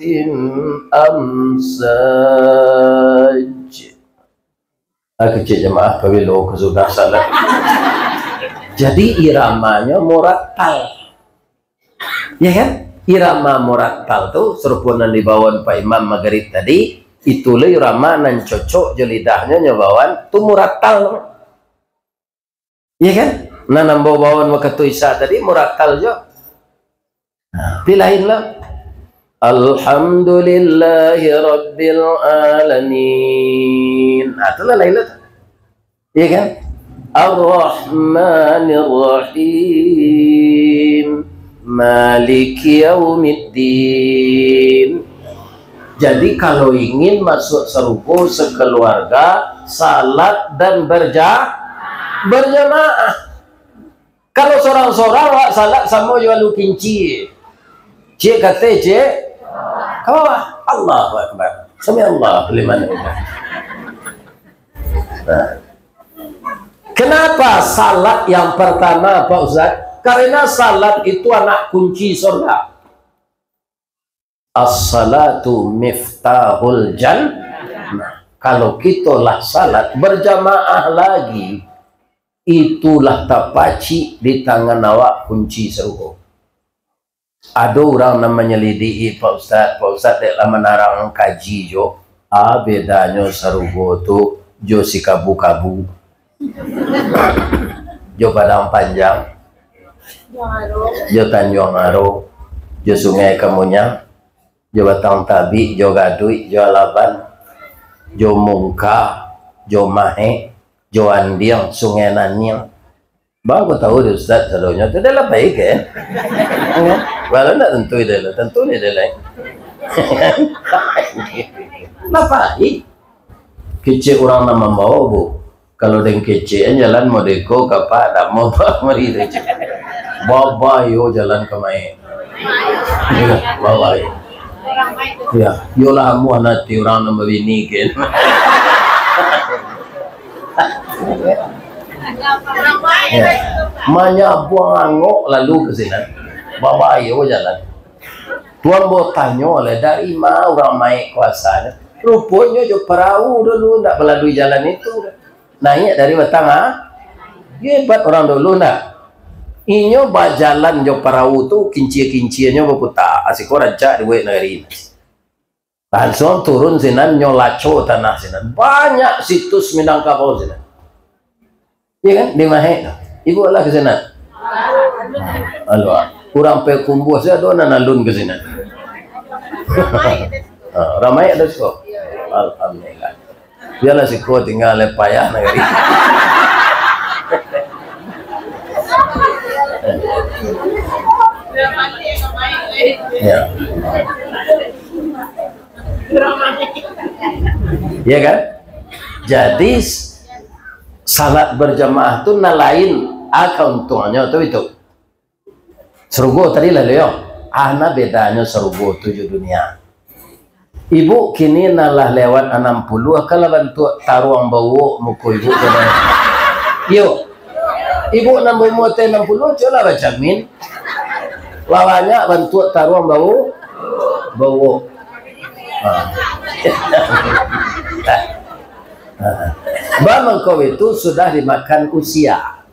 أمشاج. Ah, kecil jamaah, pabilo ka sudah salat. Jadi, iramanya murattal. Ya kan? Irama murattal tu, sarupo nan dibawakan Pak Imam Magarib tadi, itulah irama nan cocok jo lidahnyo nyo bawakan, tu murattal. Ya kan? Nan ambo bawakan wakatu Isya tadi, murattal jo. Nah, tapi lain lah. Alhamdulillahirabbil alamin. Nah, itulah lain lah. Iya kan? Ar-Rahmanir-Rahim. Maliki yaumiddin. Jadi, kalau ingin masuk sarugo sekeluarga, salat dan berja-, berjamaah. Kalau sorang-sorang, awak salat samo jo alu kinci. Ciek ka ateh, ciek ka bawah. Allahu Akbar. Sami Allah liman hamidah. Nah. Kenapa salat yang pertama, Pak Ustaz? Karena salat itu anak kunci surga. As-salatu miftahul jan-, nah, kalau kito lah salat berjamaah lagi, itulah tapacik di tangan awak kunci sarugo. Ado urang nan manyalidiki, "Pak Ustaz, Pak Ustaz dek lah manarang kaji jo, a bedanyo sarugo tu jo si Kabu-Kabu, jo Padang Panjang, jo Tanjuang Aro, jo Sungai Kamunyang, jo Batang Tabik, jo Gaduik, jo Alaban, jo Mungka, jo Mahek, jo Andiang, Sungai Naniang." Bang, aku tahu dek Ustaz sadonyo tu, dah lah baik, kan? Walau ndak tentu dah lah, tentu ni dah lah. Lah baik. Kecek urang nan mambawa, Bu. Kalau den kecek jalan modeko ka Pak, dak mau Pak mari tu. Babayo jalan ka Maek. Babayo. Ya, iyolah amuah nanti urang nan babini, kan. Ya. Manyabuang angok lalu ka sinan. Babayo jalan. Tuan batanyo lah, dari ma urang Maek ko asalnyo? Ruponyo jo parau dulu, ndak balalui jalan itu. Naiak dari Batang, ha? Hebat urang dulu, ndak? Inyo bajalan jo parau tu, kincia-kincianyo baputa. Asiko rancak dibuek nagari. Langsuang turun sinan, nyo laco tanah sinan. Banyak situs Minangkabau sinan. Iya kan? Di Mahek tu. Ibu lah ke sinan. Aduh, urang Payakumbuah sajo ado nan alun ke sinan. Ha, ramai ado siko. Alhamdulillah. Biarlah siko tingga lai, payah nagari. Ya. Ya kan? Jadi, s-, salat berjamaah tu nan lain, a, kauntuangannyo tu itu. Sarugo tadi lah, yo. A nan bedanyo sarugo tu jo dunia. Ibu kini nan lah lewat anam puluah, kan lah bantuak taruang bauok muko ibu tu, kan? Yo. Ibu nan baumua ateh anam puluah, cubolah bacamin. Lah banyak bantuak taruang bau-, bauok. Ha. Ha. Bang, mangko itu sudah dimakan usia.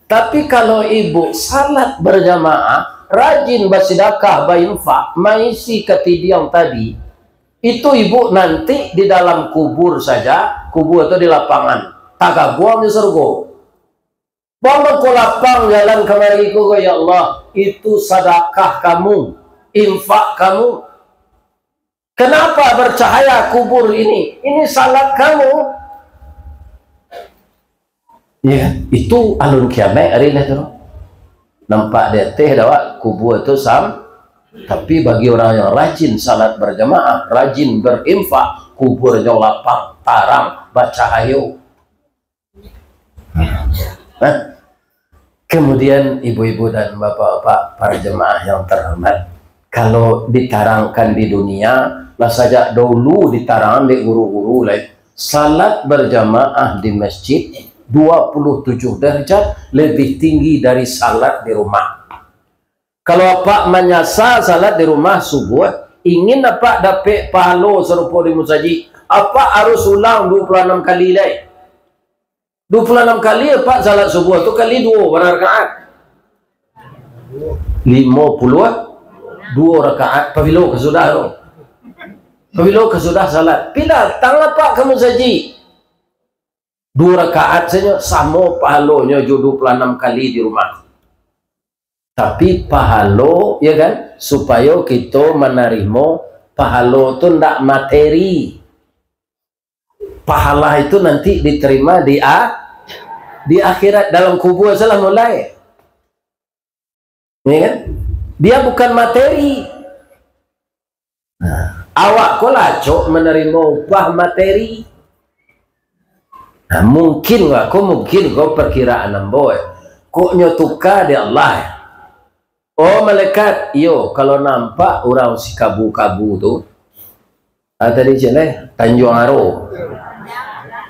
Tapi kalau ibu salat berjamaah, rajin basidakah, bainfak, maisi katidiang tadi, itu ibu nanti di dalam kubur saja, kubur atau di lapangan, tagabuang di surga. Bang, mangko lapang jalan kamari ko, ya Allah, itu sadakah kamu, infak kamu. Kenapa bercahaya kubur ini? Ini salat kamu. Ya, itu alun kiamat ari lah tu. Nampak di ateh dek awak kubur tu sam-, Tapi bagi orang yang rajin salat berjamaah, rajin berinfak, kuburnyo lapang, tarang, bacahayo. Nah, kemudian ibu-ibu dan bapak-bapak para jemaah yang terhormat, kalau ditarangkan di dunia, lah sajak dahulu ditarang dek guru-guru lai, salat berjamaah di masjid dua puluh tujuh derajat lebih tinggi dari salat di rumah. Kalau apak manyasa salat di rumah subuah, ingin apak dapek pahalo sarupo di musajik, apak harus ulang dua puluh anam kali lai. Dua puluh anam kali apak salat subuah tu kali duo, bara rakaat? Limo puluah duo rakaat. Pabilo ka sudah tu? Pabilo ka sudah salat? Pi datang apak ka musajik. Duo rakaat sajo, samo pahalonyo jo dua puluh anam kali di rumah. Tapi pahalo, ya kan, supayo kito manarimo pahalo tu ndak materi. Pahala itu nanti diterima di a-, di akhirat, dalam kubur salah mulai. Ya kan? Dia bukan materi. Nah, awak ko lah acok manarimo upah materi. Nah, mungkin ko, mungkin ko perkiraan ambo, eh. Kok nyo tuka dek Allah, eh. Oh, malaikat, iyo, kalau nampak urang si kabu-kabu tu, ah, tadi cek leh, Tanjuang Aro,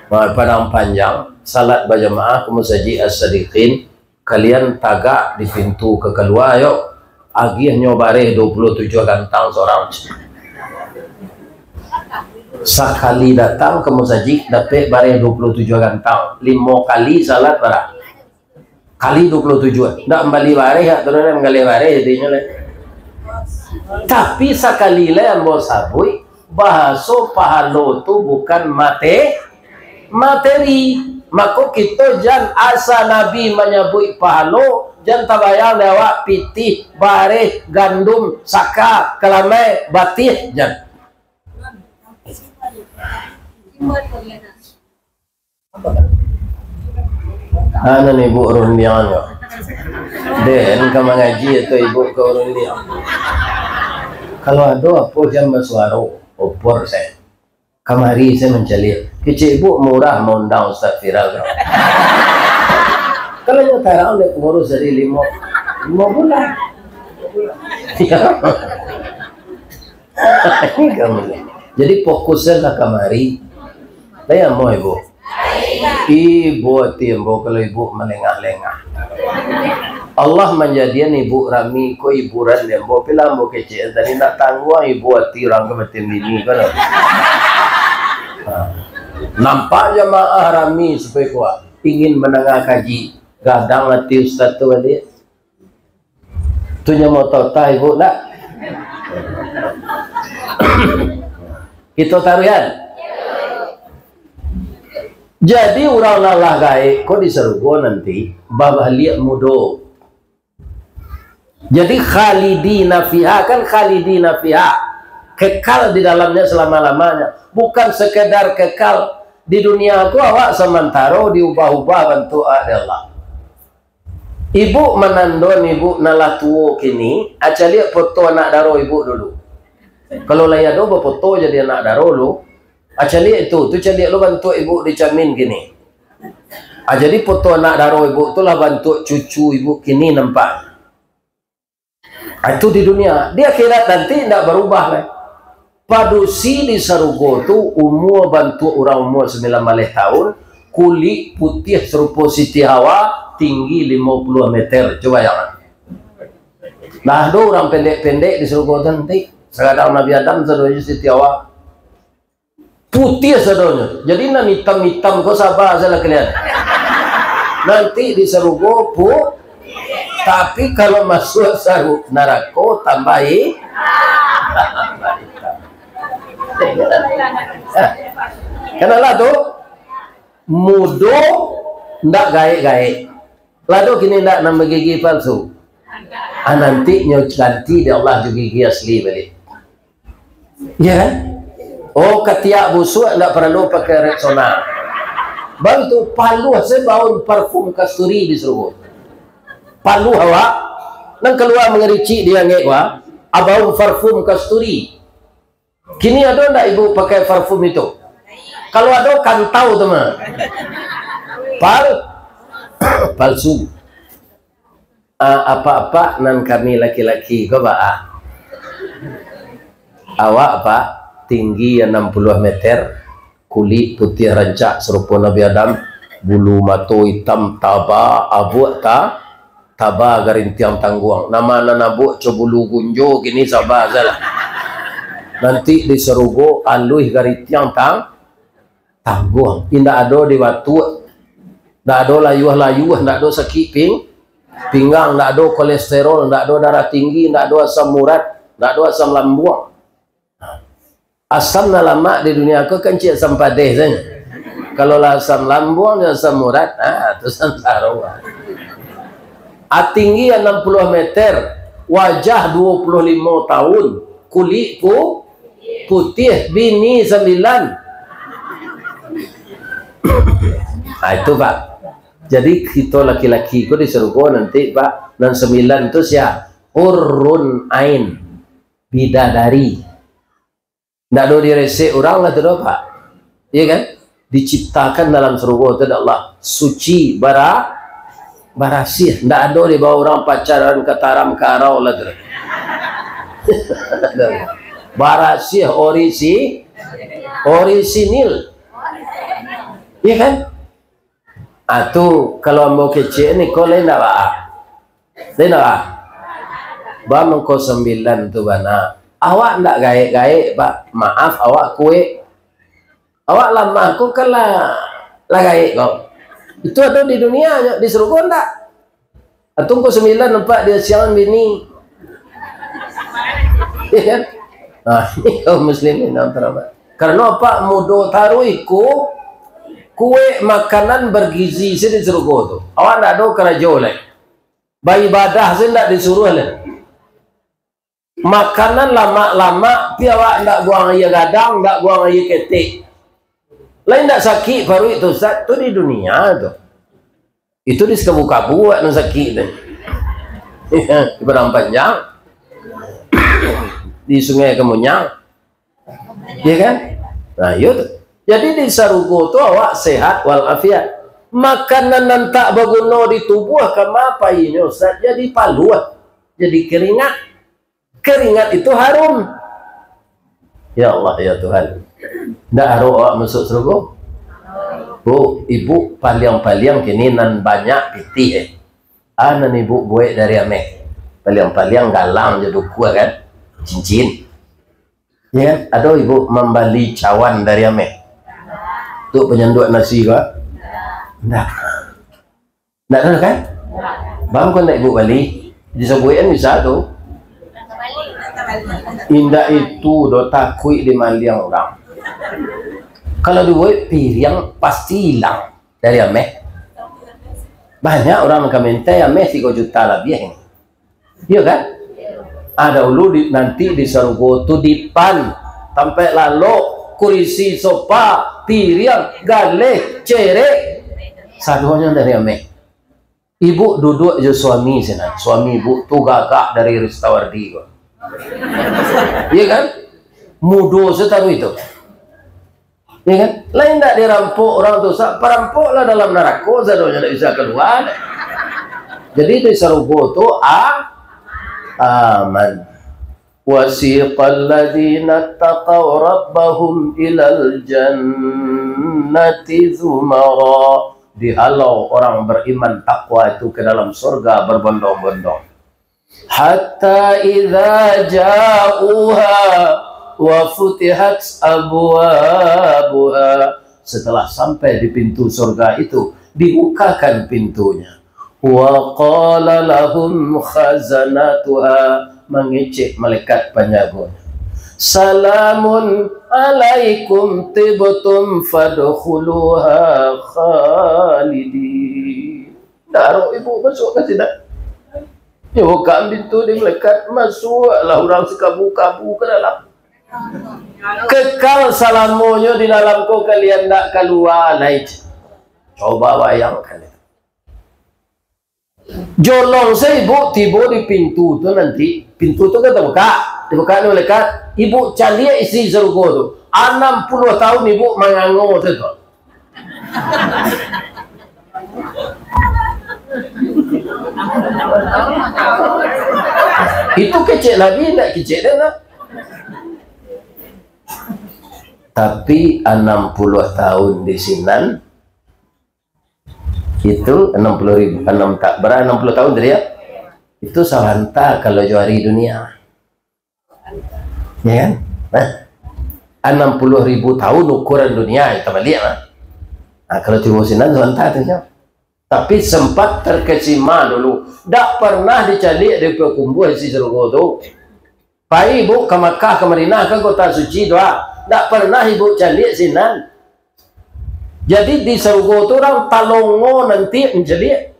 ah, Padang Panjang, salat bajamaah ka Masajik As-Sadiqin, kalian tagak di pintu ka kalua, yo. Agiahnyo bareh dua puluh tujuah gantang sorang. Sakali datang ka musajik, dapek bareh dua puluh tujuah gantang. Limo kali salat bara? Kali dua puluh tujuah. Ndak mambali bareh, dak tahu manggaleh bareh jadinyo lai. Tapi sakali lai ambo sabuik, bahaso pahalo tu bukan mate-, materi. Mako kito jan asa Nabi manyabuik pahalo, jan tabayang dek awak pitih, bareh, gandum, saka, kalamai, batih, jan. Anu ni, Ibu Rundiang tu. Den ka mangaji atau Ibu ka Rundiang? Kalau ado apo jan basuaro, opor sajo. Kamari sajo mancaliak. Kecek Ibu murah maundang Ustaz Viral tu. Kalau nyo tarang dek pangurus dari limo, limo bulan. Ini kamu ni. Jadi fokus sajolah kamari. Lai amuah Ibu? Ibo ati ambo kalau Ibu malengah-lengah. Allah manjadian Ibu rami ko hiburan di ambo, pila ambo kecek tadi, ndak tangguang Ibu ati urang kamatian bini ko doh. Ha. Nampak jamaah rami supayo kuat, ingin mandanga kaji, gadang ati ustaz tu baliak. Tu nyo mototah Ibu ndak? Kito taruihan. Jadi urang nan lah gaek ko di sarugo nanti babaliak mudo. Jadi khalidina fiha, kan khalidina fiha, kekal di dalamnya selama-lamanya. Bukan sekedar kekal di dunia ko, awak samantaro diubah-ubah bantuak dek Allah. Ibu manandon ibu nan lah tuo kini, a caliak foto anak daro ibu dulu. Kalau lai ado bafoto jadi anak daro lu, a caliak itu, tu caliak lu bantuak ibu di camin kini. A, jadi foto anak daro ibu tu lah bantuak cucu ibu kini nampak. A, itu di dunia. Di akhirat nanti indak barubah lai. Padusi di sarugo tu umua bantuak urang umua sambilan baleh taun, kulik putiah sarupo Siti Hawa, tinggi limo puluah meter. Cubo bayangkan. Lah ado urang pendek-pendek di sarugo tu nanti. Sakadar Nabi Adam sadonyo Siti Hawa. Putiah sadonyo. Jadi nan itam-itam ko saba sajolah kalian. Nanti di sarugo pu-, tapi kalau masuak saru-, narako tambahi. Kanalah tu, mudo ndak gaek-gaek. Lah ado kini ndak nan bagigi palsu? Ah, nanti nyo ganti dek Allah jo gigi asli baliak. Ya kan? Oh, katiak busuak ndak paralu pakai Rexona. Baru tu paluah sajo baun parfum kasturi di sarugo. Paluah awak, nan kalua mangaricik di langik ko, ah. Abau parfum kasturi. Kini ado ndak ibu pakai parfum itu? Kalau ado, kantau tu mah. Pal-, palsu. Ah, apak-apak nan kami laki-laki ko, Pak, ah. Awak, Pak, tinggi anam puluah meter, kulik putiah rancak sarupo Nabi Adam, bulu mato itam taba, abuak ta-, taba garintiang tangguang. Nama nan abuak co bulu gunjo kini saba salah. Nanti di sarugo aluih garintiang tang-, tangguang. Indak ado di batuak. Ndak ado layuah-layuah, ndak ado sakik ping-, pinggang, ndak ado kolesterol, ndak ado darah tinggi, ndak ado asam urat, ndak ado asam lambuang. Asam nan lamak di dunia ko kan cik asam padeh sajo. Kalau lah asam lambuang jo asam urat, ah, tu sansaro. Ah, tinggi anam puluah meter, wajah duo puluah limo tahun, kulik pu-, putiah, bini sambilan. Ah, itu, Pak. Jadi, kito laki-laki ko di sarugo nanti, Pak, nan sambilan tu sia? Hurrun ain, bidadari. Ndak ado diresek urang lah tu doh, Pak. Iya kan? Diciptakan dalam sarugo tu dek Allah. Suci, bara-, barasiah. Ndak ado dibawa urang pacaran ka taram ka arau lah tu doh. Barasiah, orisi-, orisinil. Iya kan? Ah, tu, kalau ambo kecek ni, ko lain ndak, Pak? Lain ndak, Pak? Ba mangko sambilan tu bana. Awak ndak gaek-gaek, Pak. Maaf, awak kuek. Awak lamah ko kan lah, lah gaek ko. Itu ado di dunia, di sarugo ndak? Atau ko sambilan nampak di siangan bini. Iya kan? Nah, ini kaum muslimin yang terhormat. Karena apa? Mudo taruih ku-, kuek makanan bergizi sih di sarugo tu. Awak ndak ado karajo lai. Baibadah sih ndak disuruh lai. Makanan lamak-lamak, pi awak ndak buang aia gadang, ndak buang aia ketek. Lai ndak sakik paruik tu, Ustaz? Tu di dunia tu. Itu di Sakabu-kabu awak nan sakik tu. Di Padang Panjang. Di Sungai Kemunyang. Iya kan? Nah, iyo tu. Jadi di sarugo tu awak sehat walafiat. Makanan nan tak baguno di tubuah, kama painyo, Ustaz? Jadi paluah. Jadi keringat. Keringat itu harum. Ya Allah, ya Tuhan. Ndak harok awak masuk sarugo? Bu, ibu paliang-paliang kini nan banyak pitih, eh. Ah, nan ibu buek dari ameh. Paliang-paliang galang jo duku kan? Cincin. Ya kan? Ado ibu mambali cawan dari ameh? Tu panyanduak nasi ko? Ndak. Ndak ado kan? Bang, kok ndak ibu bali? Disabuikan bisa tu. Indak itu doh, takuik dimaliang urang. Kalau dibuek piriang, pasti ilang dari ameh. Banyak urang nan ka minta ameh tigo juta labiah ini. Iyo kan? Ah, dahulu di, nanti di sarugo tu dipan, tampek lalok, kurisi, sopa, piriang, galeh, cerek, sadonyo dari ameh. Ibu duduak jo suami sinan. Suami ibu tu gagah dari Ristawardi ko. Iya kan? Mudo sataruih tu. Iya kan? Lain ndak dirampok urang tu, sa-, parampok lah dalam narako, sadonyo ndak bisa kalua. Jadi di sarugo tu a-, aman. Wasiqal ladzina taqaw rabbahum ilal jannati zumara. Dihalau orang beriman takwa itu ke dalam surga berbondong-bondong. Hatta idza ja'uha wa futihat abwabuha. Setelah sampai di pintu surga itu, dibukakan pintunya. Wa qala lahum khazanatuha, mangecek malaikat panjagonyo. Salamun alaikum tibtum fadkhuluha khalidin. Ndak arok ibu masuk ka sinan. Nyo buka pintu di malaikat, masuaklah urang sakabu-kabu ka dalam. Kekal salamonyo di dalam ko, kalian ndak kalua lai. Coba bayangkan itu. Jolong sajo ibu tibo di pintu tu nanti, Pintu tu kan tabukak. Dibukak ni malaikat, ibu caliak isi sarugo tu. Anam puluah tahun ibu mangango tu, tu. Itu kecek Nabi, ndak kecek den lah. Tapi anam puluah tahun di sinan, itu anam puluah ribu, anam ta-, bara anam puluah tahun tadi ya? Itu sabanta kalau jo ari dunia. Ya kan? Nah, anam puluah ribu tahun ukuran dunia, kita balik lah. Nah, kalau tibo sinan sabanta tu nyo. Tapi sempat terkesima dulu. Dak pernah dicaliak dari pakumbuah isi sarugo tu. Pai ibu ka Makkah, ka Madinah, ka kota suci tu, ah. Dak pernah ibu caliak sinan. Jadi di sarugo tu urang talongo nanti mancaliak.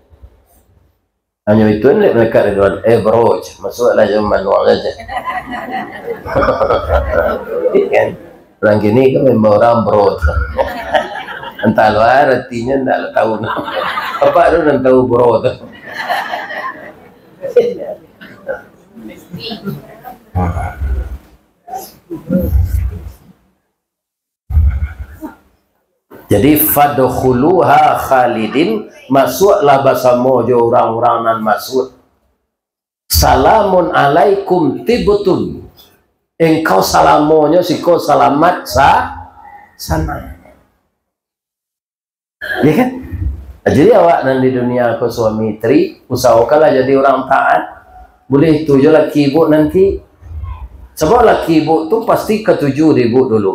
Hanyo itu dek malaikat Ridwan, "Eh, bro, masuklah jo manuang saja." Kan? Urang kini kan memang urang bro tu. Antah luar artinya ndak lah tahu. Apa tu nan tahu bro tu? Jadi, "Fadkhuluha khalidin," masuaklah basamo jo urang-urang nan masuak. "Salamun alaikum tibtum." Engkau salamonyo siko salamat sa-, sanang. Ya kan? Jadi awak nan di dunia ko suami isteri, usahokanlah jadi urang taat. Buliah itu jo laki ibu nanti. Sabab laki ibu tu pasti katuju di ibu dulu.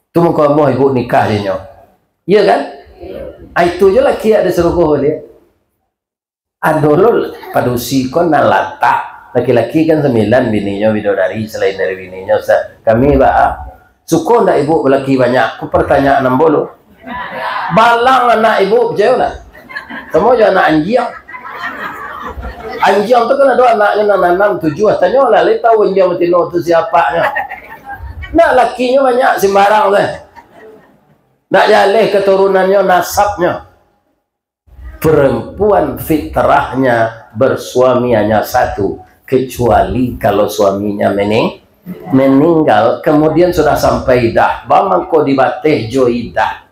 Tu muko amuah ibu nikah je nyo. Iya kan? Ah, itu je laki ado sarugo dia. Ado lo padusi ko nan latah. Laki-laki kan sambilan bininyo bidodari, salain dari bininyo. Sa-, kami ba-, suko ndak ibu balaki banyak? Ko partanyaan ambo lo. Balang anak ibu, picayo ndak? Samo jo anak anjiang. Anjiang tu kan ado anaknyo nan anam, tujuah. Tanyolah, lai tahu anjiang batino tu siapanyo. Ndak, lakinyo banyak, simbarang tu. Ndak jaleh keturunannyo, nasabnyo. Perempuan fitrahnya bersuami hanya satu, kecuali kalau suaminya mening-, meninggal, kemudian sudah sampai idah, ba mangko dibateh jo idah.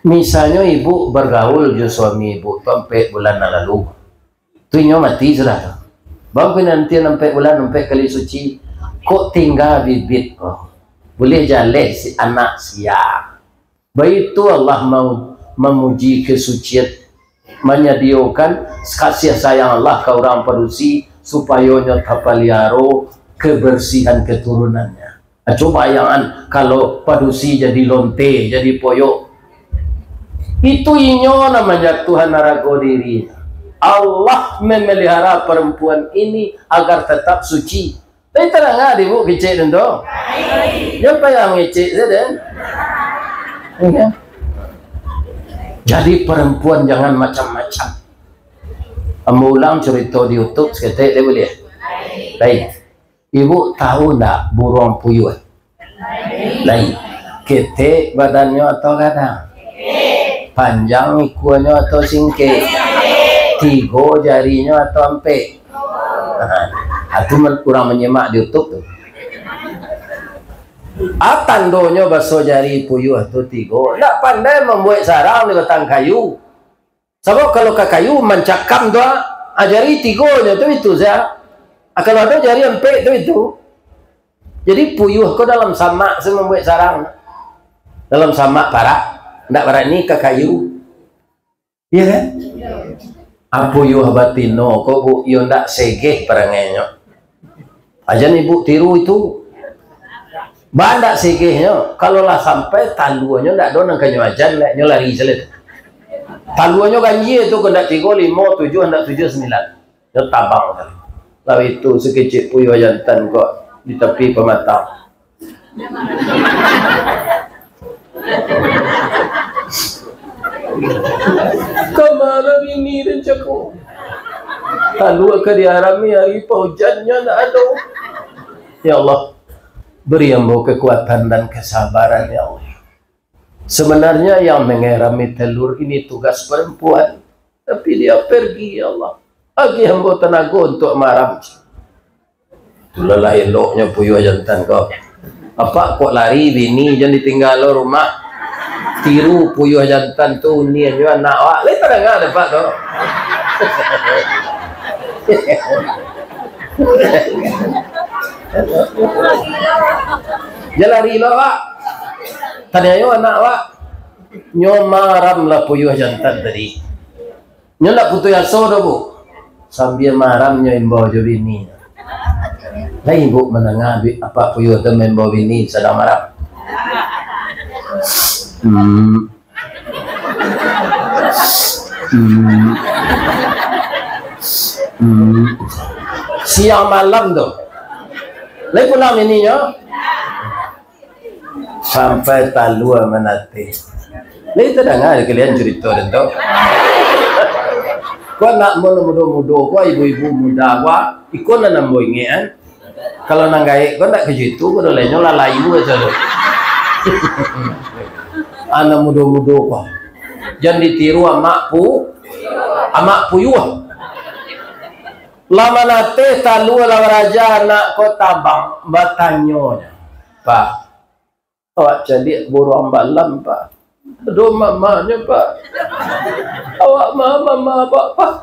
Misalnyo ibu bergaul jo suami ibu tu ampek bulan nan lalu, tu inyo mati sudah tu. Ba mangko nanti ampek bulan, ampek kali suci, kok tingga bibit, oh, buliah jaleh si anak sia. Baitu Allah mau mamuji kesucian, manyadiokan kasih sayang Allah ka urang padusi, supayo nyo tapaliaro kebersihan keturunannya. Ah, cubo bayangan, kalau padusi jadi lonte, jadi poyok, itu inyo nan manjatuahan harago diri. Allah memelihara perempuan ini agar tetap suci. Tapi tadanga di ibu kecek den tu. Jan payah mangecek se den. Iya. Jadi perempuan jangan macam-macam. Ambo ulang curito di YouTube saketek, deh, buliah? Baik. Ibu tahu ndak buruang puyuh? Lain. Ketek badannyo atau gadang? Panjang ikuanyo atau singkek? Tigo jarinyo atau ampek? Ha, tu men-, urang manyimak di YouTube tu. Ah, tandonyo baso jari puyuh tu tigo. Ndak pandai mambuek sarang di batang kayu. Sabab kalau ka kayu mancakam tu, ah, jari tigonyo tu itu sajo. Ah, kalau ado jari ampek tu itu. Jadi puyuh ko dalam samak se mambuek sarang. Dalam samak parak, ndak barani ka kayu. Iya kan? Ah, puyuh batino ko, Bu, iyo ndak segeh parangainyo. Ajan ibu tiru itu. Ba ndak segehnyo, kalau lah sampai taluanyo ndak ado nan ka nyo ajan, nyo lari sajo tu. Taluanyo ganjia tu, ko ndak tigo, limo, tujuah, ndak tujuah, sambilan. Nyo tabang sajo. Lah itu sakecek puyuh jantan ko di tapi pamatang. Kamana bini den cako? Talua ka diarami ari paujannyo ndak ado. Ya Allah, beri ambo kekuatan dan kesabaran, ya Allah. Sebenarnya yang mengerami telur ini tugas perempuan, tapi dia pergi, ya Allah. Agiah ambo tanago untuk maram. Itulah lah eloknyo puyuah jantan ko. Apak kok lari bini, jan ditinggal lo rumah. Tiru puyuah jantan tu, unian jo anak awak. Lai tadanga dek apak tu. Jan lari lo, Pak. Taniayo anak awak. Nyo maram lah puyuah jantan tadi. Nyo ndak putuih aso doh, Bu. Sambia maram nyo imbau jo bini. Lai Ibu mandanga, bi-, apak puyuah tu maimbau bini sadang maram? Hmm. Hmm. Hmm. Siang malam tu. Lai pulang bininyo? Sampai talua manateh. Lai tadanga dek kalian curito den tu? Ko anak ambo nan mudo-mudo ko, ibu-ibu muda ko, iko nan ambo ingek, kan? Kalau nan gaek ko ndak kajo itu, ko doh lainyo lah layu aja tu. Anak mudo-mudo ko. Jan ditiru amak pu-, amak puyuah. Lah manateh talua lah baraja, anak ko tabang, batanyo nyo, "Pak, awak caliak buruang balam, Pak. Ado mamanyo, Pak. Awak ma-, mama awak, Pak."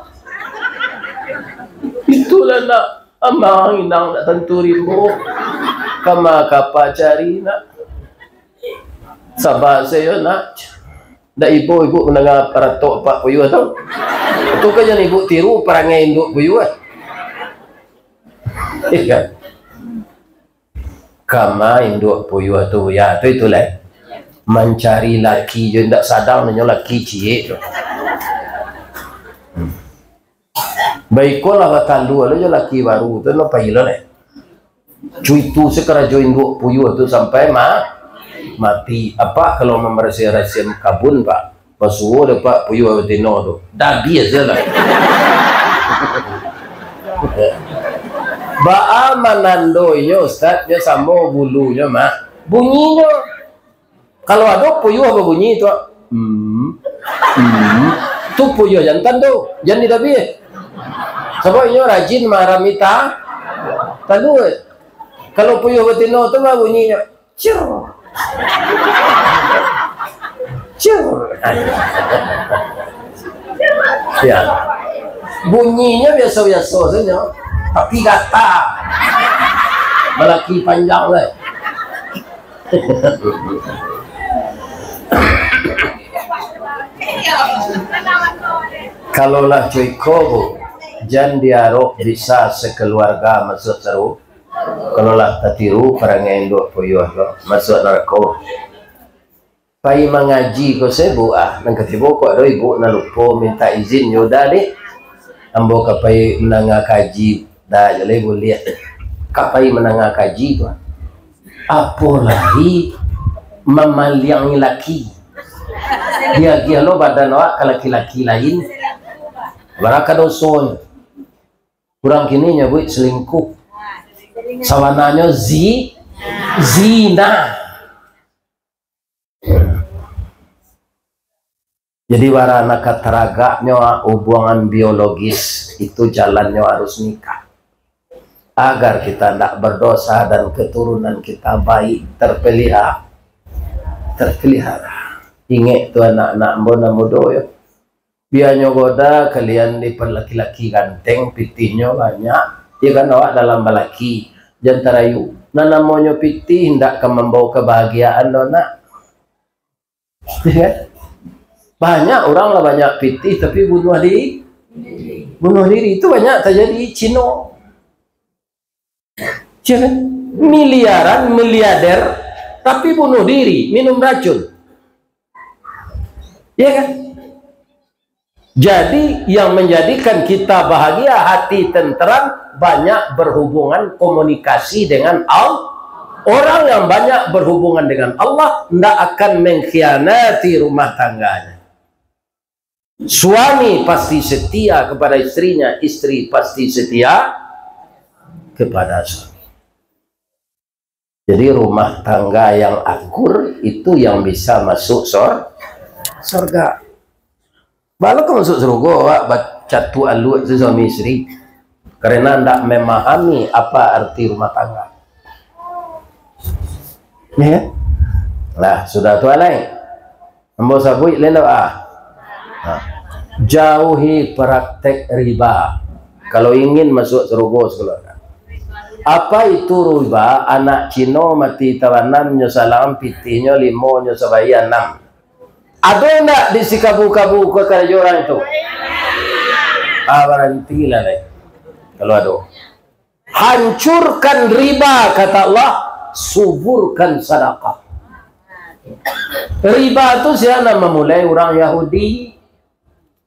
Itulah nak, amang inang nak tantu rimbo. Kama kapa cari nak. Saba sajo nak. Ndak ibo ibu mandanga paratok apak puyuah tu. Tu kan jan ibu tiru parangai induak puyuah. Iya kan? Kama induak puyuah tu, ya, tu itulah. Mancari laki jo indak sadang, nyo laki ciek tu. Hmm. Baikolah batalua lo jo laki baru tu, no pai lo neh. Cuitu sakarajo induak puyuah tu sampai ma-, mati. Apak kalau mambarasiah-rasiah kabun, Pak, basuo dek apak puyuah batino tu. Dabiah se lah. Baa manando inyo, Ustaz? Nyo samo bulunyo, Mak. Bunyinyo. Kalau ado puyuah babunyi tu, hmm, hmm, tu puyuah jantan tu, jan didabiah. Sabab inyo rajin marami ta-, talua. Kalau puyuah batino tu mah bunyinyo, cir. Cir. Ya. Bunyinyo biaso-biaso sajo, tapi gata. Balaki panjang lai. Kalau lah cuiko, Bu, jan diarok bisa sakaluarga masuak saru-, kalau lah tatiru parangai induak puyuah tu, masuak narako. Pai mangaji ko se, Bu, ah, nan katibo kok ado ibu nan lupo minta izin, yo udah deh. Ambo ka pai mandanga kaji, dah je lai buliah. Ka pai mandanga kaji tu, ah. Apo lai mamaliangi laki. Diagiah lo badan awak ka laki-laki lain. Baraka dosonyo. Urang kini nyabuik selingkuh. Sabananyo zi-, zina. Jadi, bara nan ka taragaknyo hubungan biologis, itu jalannyo harus nikah. Agar kita ndak berdosa dan keturunan kita baik, terpelihara, terpelihara. Ingek tu anak-anak ambo nan mudo yo. Bianyo goda kalian di laki-laki ganteng, pitihnyo banyak. Ya kan, awak dalam balaki, jan tarayu. Nan namonyo pitih ndak ka mambawa kebahagiaan doh, nak. Ya kan? Banyak urang lah banyak pitih, tapi bunuh di-, bunuh diri. Itu banyak terjadi di Cino. Ya kan? Miliaran, miliarder, tapi bunuh diri, minum racun. Ya kan? Jadi, yang menjadikan kita bahagia, hati tenteram, banyak berhubungan komunikasi dengan Allah. Orang yang banyak berhubungan dengan Allah ndak akan mengkhianati rumah tangganya. Suami pasti setia kepada istrinya, istri pasti setia kepada suami. Jadi, rumah tangga yang akur itu yang bisa masuk sor-, sorga. Baa lo ka masuk surga, awak bacatu aluak tu suami isteri. karena ndak memahami apa arti rumah tangga. Ya kan? Nah, sudah tu alai. Ambo sabuik lain dah, ah. Ha. Jauhi praktek riba. Kalau ingin masuk surga sakeluarga. Apa itu riba? Anak Cino mati tabanam, nyo salam, pitihnyo limo, nyo sabayia anam. Ado ndak di sikabu-kabu ko karajo urang itu? Ah, barantilah lai. Kalau ado. Hancurkan riba, kata Allah, suburkan sadakah. Riba tu sia nan mamulai? Urang Yahudi.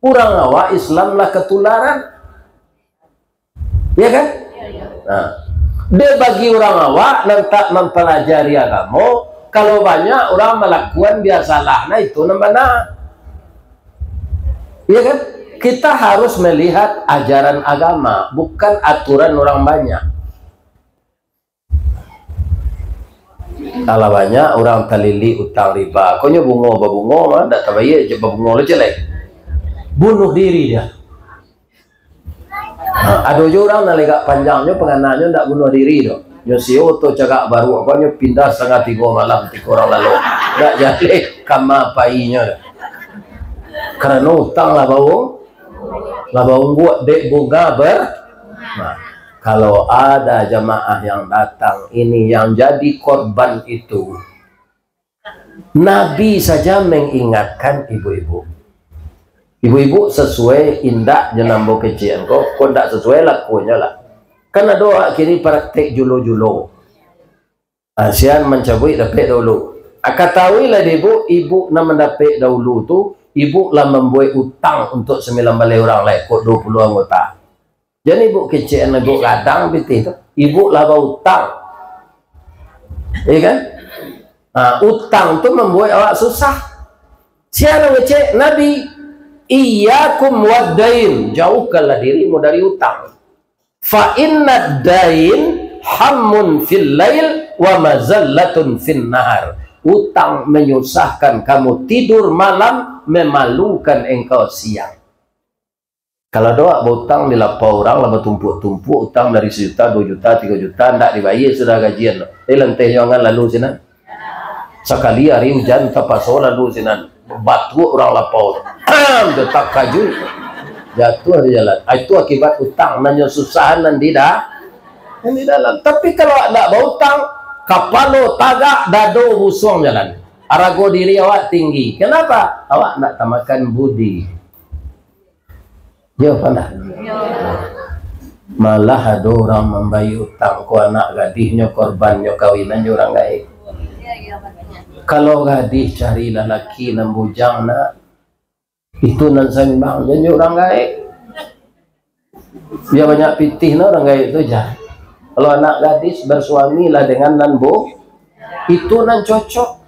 Urang awak Islam lah katularan. Ya kan? Nah, dek bagi urang awak nan tak mampalajari agamo, kalau banyak urang malakuan biasalah, nah itu nan bana. Ya kan? Kita harus melihat ajaran agama, bukan aturan urang banyak. Alah banyak urang talilik utang riba. Konyo bungo babungo mah, ndak tabayia, je babungo lo je lai. Bunuh diri dia. Ha, ado jo urang nan legak panjangnyo, pangananyo ndak bunuh diri doh. Nyo sio oto cagak baruak ko, nyo pindah satangah tigo malam, tiko urang lalok. Ndak jaleh kama painyo doh. Karano utang lah baung-, lah baungguak dek bunga ber-, nah, kalau ada jamaah yang datang ini yang jadi korban itu, Nabi saja mengingatkan ibu-ibu. Ibu-ibu, sasuai indak jo nan ambo kecekan ko, kok ndak sasuai, lakuannyo lah. Kan ado awak kini praktek julo-julo. Ah, sian mancabuik dapek dahulu. Ah, katahuilah dek ibu, ibu nan mandapek dahulu tu, ibu lah mambuek utang untuak sambilan baleh urang lai, kok duo puluah anggota. Jan ibu kecekan, ibu gadang pitih tu. Ibu lah bautang. Iya kan? Ha, utang tu mambuek awak susah. Sia nan ngecek? Nabi. "Iyyakum waddain." Jauhkanlah dirimu dari utang. "Fa innad dain hammun fil lail wa mazallatun fin nahar." Utang menyusahkan kamu tidur malam, memalukan engkau siang. Kalau ado awak bautang di lapau urang, lah batumpuak-tumpuak utang dari sajuta, duo juta, tigo juta, ndak dibayia sudah gajian tu. Eh, lanteh jo angan lalu sinan. Sakali ari ujan tapaso lalu sinan. Batuak urang lapau tu. Am, jo takajuik. Jatuah di jalan. Ah, itu akibat utang, nan nyo susahan nan di da-, nan di dalam. Tapi kalau ndak bautang, kapalo tagak, dado busuang jalan. Arago diri awak tinggi. Kenapa? Awak ndak tamakan budi. Yo, pandai. Malah ado urang mambayia utang ko, anak gadihnyo korbannyo kawinan jo urang gaek. Kalau gadih cari lalaki nan bujang, nak, itu nan saimbang jo urang gaek. Bia banyak pitih no urang gaek tu, jan. Kalau anak gadih, bersuamilah dengan nan bu-, itu nan cocok.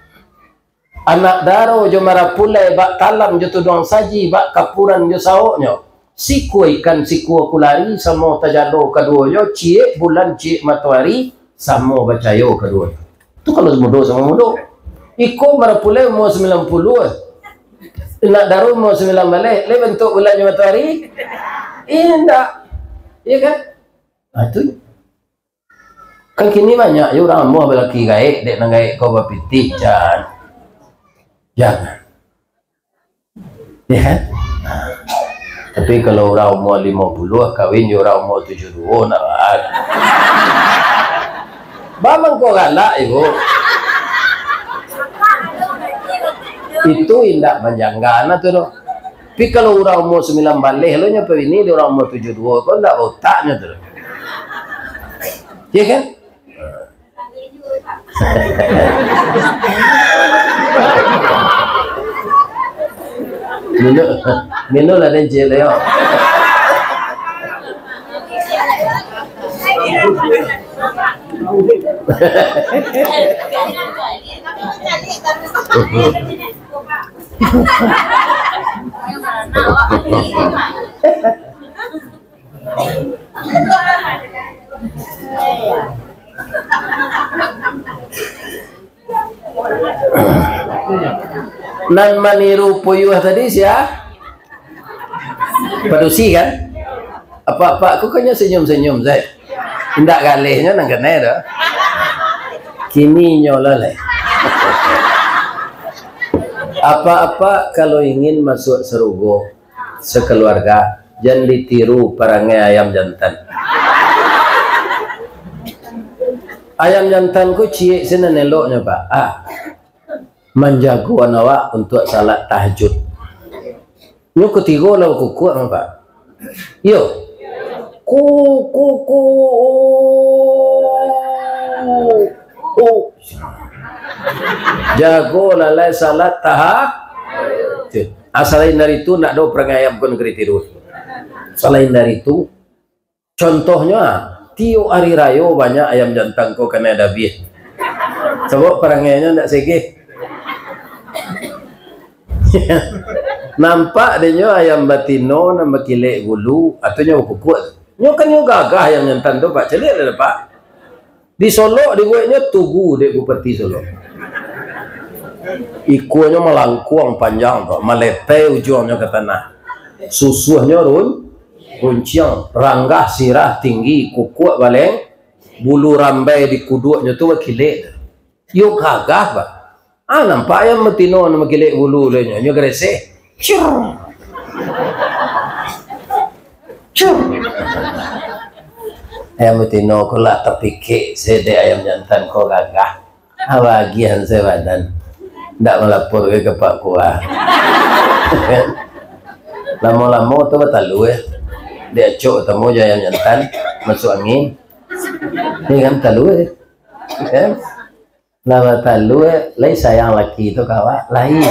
Anak daro jo marapulai, bak talam jo tuduang saji, bak kapuran jo saoknyo. Sikua ikan, sikua kulari, samo tajalo kaduonyo, ciek bulan, ciek matoari, samo bacayo kaduonyo. Tu kalau mudo samo mudo. Iko marapulai umua sambilan puluah. Anak daro umua sambilan baleh, lai bantuak bulan jo matoari? Indak. Iya kan? Ah, tu. Kan kini banyak jo urang amuah balaki gaek, dek nan gaek ko bapitih, jan. Jangan. Ya kan? Nah. Tapi kalau urang umua limo puluah kawin jo urang umua tujuah duo, nak lah. Ba mangko galak, Ibu. Itu indak manjangga nah tu doh. Tapi kalau urang umua sambilan baleh lo nyo pabini dek urang umua tujuah duo, ko ndak bautaknyo tu doh. Ya kan? Minum, minum lah, den cik, yo. Nan maniru puyuah tadi sia? Padusi, kan? Apak-apak ko kan nyo senyum-senyum sajo. Indak galehnyo nan kanai tu. Kini nyo lah lai. Apak-apak kalau ingin masuk sarugo sakaluarga, jan ditiru parangai ayam jantan. Ayam jantan ko ciek sinan eloknyo, Pak. Ah, manjago awak untuak salat tahajud. Nyo kutigo lah bakukuak, Pak. Iyo. Ku, ku, ku. Oh. Jago lalai salat tahajud. Ah, salain dari tu, ndak ado parangai ayam ko nan ka ditiru. Salain dari tu, contohnyo, ah, tiok ari rayo banyak ayam jantan ko kanai dabih. Sabab parangainyo ndak segeh. Nampak dek nyo ayam batino nan bakilek bulu, atau nyo bakukuak. Nyo kan nyo gagah ayam jantan tu, Pak. Caliak lah, Pak. Di Solok dibueknyo tugu dek Bupati Solok. Ikuanyo malangkuang panjang tu, maletai ujuangnyo ka tanah. Susuahnyo run-, runciang, ranggah sirah tinggi, kukuak baleng, bulu rambai di kuduaknyo tu bakilek. Iyo gagah, Pak. Ah, nampak ayam batino nan bakilek bulu lai nyo, nyo gareseh. Cur. Cur. Ayam batino ko lah tapikek se dek ayam jantan ko gagah. Ah, bagian se badan. Ndak malapor ka Pak Kua. Lamo-lamo tu batalua, eh. Diacok tamu jo ayam jantan, masuak angin. Ni kan talua, eh. Kan? Lah batalua, lai sayang laki tu ka awak, lai.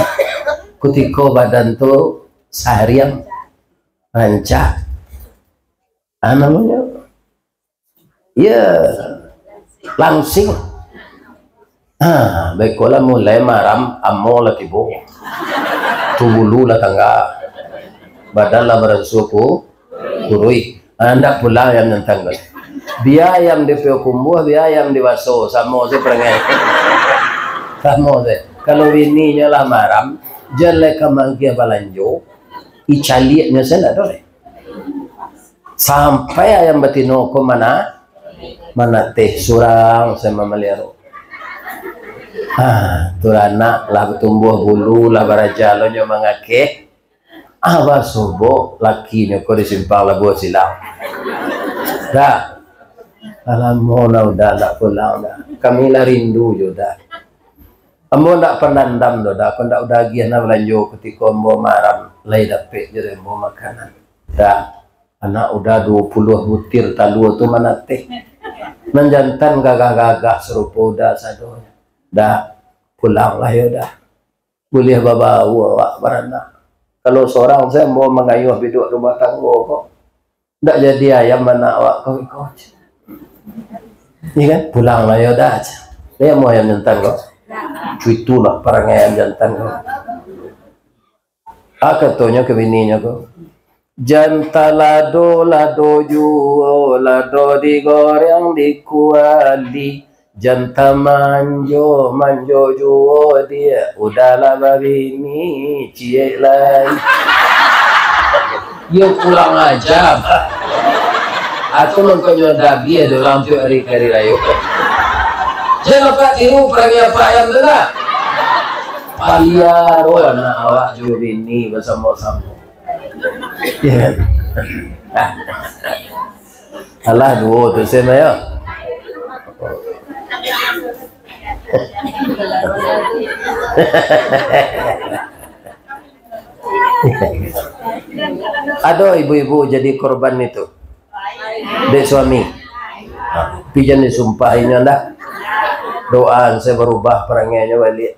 Kutiko badan tu saharian rancak. Ah, namonyo, ya, langsing. Ah, baikolah, mulai maram, amo lah tibo. Tu bulu lah tangga. Badan lah baransua ku-, kuruih. Ah, ndak pulang ayam jantan ko. Bia ayam di Payakumbuah, bia ayam di Baso, samo se parangai. Samo se. Kalau bininyo lah maram, jan lai ka maagiah balanjo, icaliaknyo se ndak ado lai. Sampai ayam batino ko mana, manateh surang se mamaliaro. Ah, tu lah anak lah batumbuah bulu, lah baraja lo nyo mangakeh. Ah, basobok lakinyo ko di Simpang Labuah Silang. Dah. Alamo lah Uda ndak pulang, Uda. Kami lah rindu jo Uda. Ambo ndak pandandam doh, Uda. Ko ndak Uda agiah nah balanjo kutiko ambo maram, lai dapek jo dek ambo makanan. Dah. Anak Uda duo puluah butir talua tu manateh. Nan jantan gagah-gagah sarupo Uda sadonyo. Dah. Pulanglah yo, Uda. Buliah babau awak baranak. Kalau sorang se ambo mangayuah biduak rumah tanggo ko, ndak jadi ayam anak awak ko iko. Iyo kan? Pulanglah yo Uda. Lai amuah ayam jantan ko. Cuitulah parangai ayam jantan ko. Ah, katonyo ka bininyo ko, "Jan talado, lado juo, lado digoreng di kuali. Jan tamanjo, manjo juo, dek Uda lah babini ciek lai." Yo kurang aja. Atau mangkonyo dabiah dek urang tu ari, ari rayo. Jan apak tiru parangai apak ayam tu lah. Paliaro anak awak jo bini basamo-samo. Ya. Alah, duo tu sen ayo. Ado ibu-ibu jadi korban itu dek suami. Ha, tapi jan disumpahinyo ndak. Doa se barubah parangainyo baliak.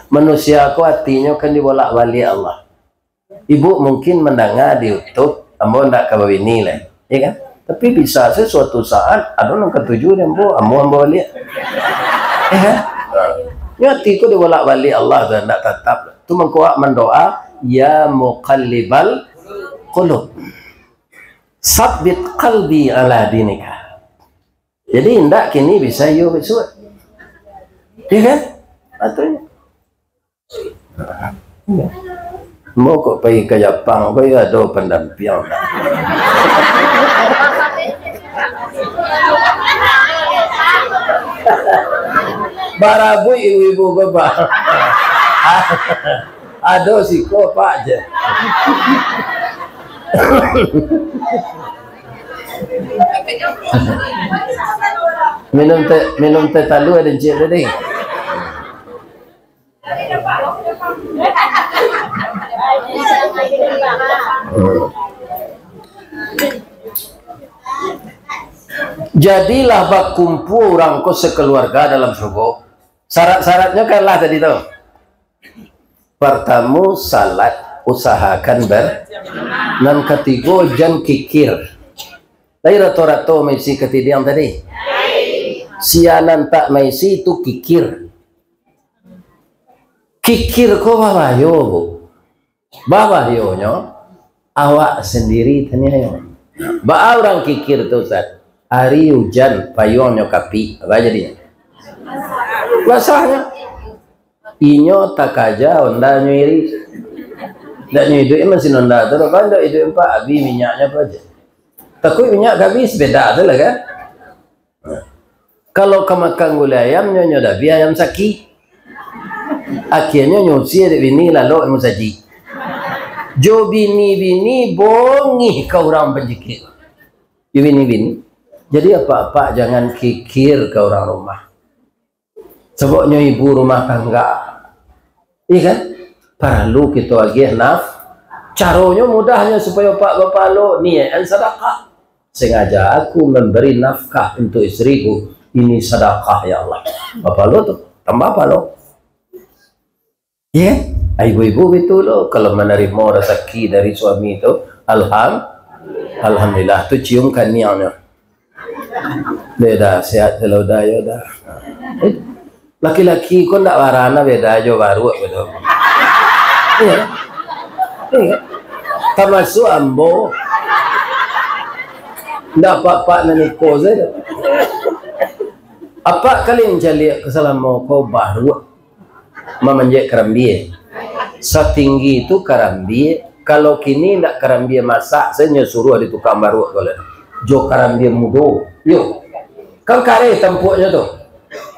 Manusia ko atinyo kan dibolak-baliak Allah. Ibu mungkin mandanga di YouTube, ambo ndak ka babini lai, ya kan? Tapi bisa se suatu saat ado nan katuju dek ambo, ambo, ambo baliak. Ya kan? Ha. Nyo ati ko dibolak-baliak Allah tu, ndak tatap. Tu mangko awak mandoa, "Ya muqallibal qulub, sabbit qalbi ala dinika." Jadi, indak kini bisa iyo bisuak. Ya kan? Atunyo. Ambo kok pai ka Japang ko, iyo ado pandampiang. Barabuik ibu-ibu ko, Pak. Ado siko, Pak, je. Minum teh, minum teh talua den ciek tadi. Jadilah bakumpua urang ko sakaluarga dalam surugo. Syarat-syaratnyo kan lah tadi tu. Partamo, salat, usahakan ber-, nan katigo, jan kikir. Lai rato-rato maisi katidiang tadi? Sia nan tak maisi tu kikir. Kikir ko babayo, Bu. Babayonyo, awak sandiri taniayo. Baa urang kikir tu, Ustaz? Ari ujan, payuangnyo kapik, apa jadinyo? Basahnyo. Inyo takaja, Honda nyo iri. Ndak nyo iduik masih Honda tu, kan ndak iduik empat, abih minyaknyo apa aja. Takuik minyak habis, beda tu lah kan. Kalau ka makan gulai ayam, nyo, nyo dabi ayam saki. Akhirnyo nyo usia dek bini, lalok musajik. Jo bini-bini bongih ka urang panjikik. Jo bini-bini. Jadi apak-apak jangan kikir ka urang rumah. Sababnyo ibu rumah tangga. Iya kan? Paralu kito agiah naf-, caronyo mudahnyo supayo apak bapahalo, niaik-an sadakah. Sengaja aku memberi nafkah untuk istriku, ini sadakah, ya Allah. Bapahalo tu, tambah pahalo. Iya kan? Ibu-ibu gitu lo, kalau manarimo rasaki dari suami tu, alham-, alhamdulillah, tu cium kaniangnyo. Deh dah, sehat kalau dah, yo dah. Eh, laki-laki ko ndak barana beda jo baruak gitu. Iya. Iya. Tamasuak ambo. Ndak apak-apak nan iko sajo. Apak kali mancaliak ka salamo ko baruak mamanjek karambia. Satinggi tu karambia, kalau kini ndak karambia masak, sajo nyo suruah di tukang baruak ko lah. Jo karambia mudo. Yo. Kan kareh tampuaknyo tu.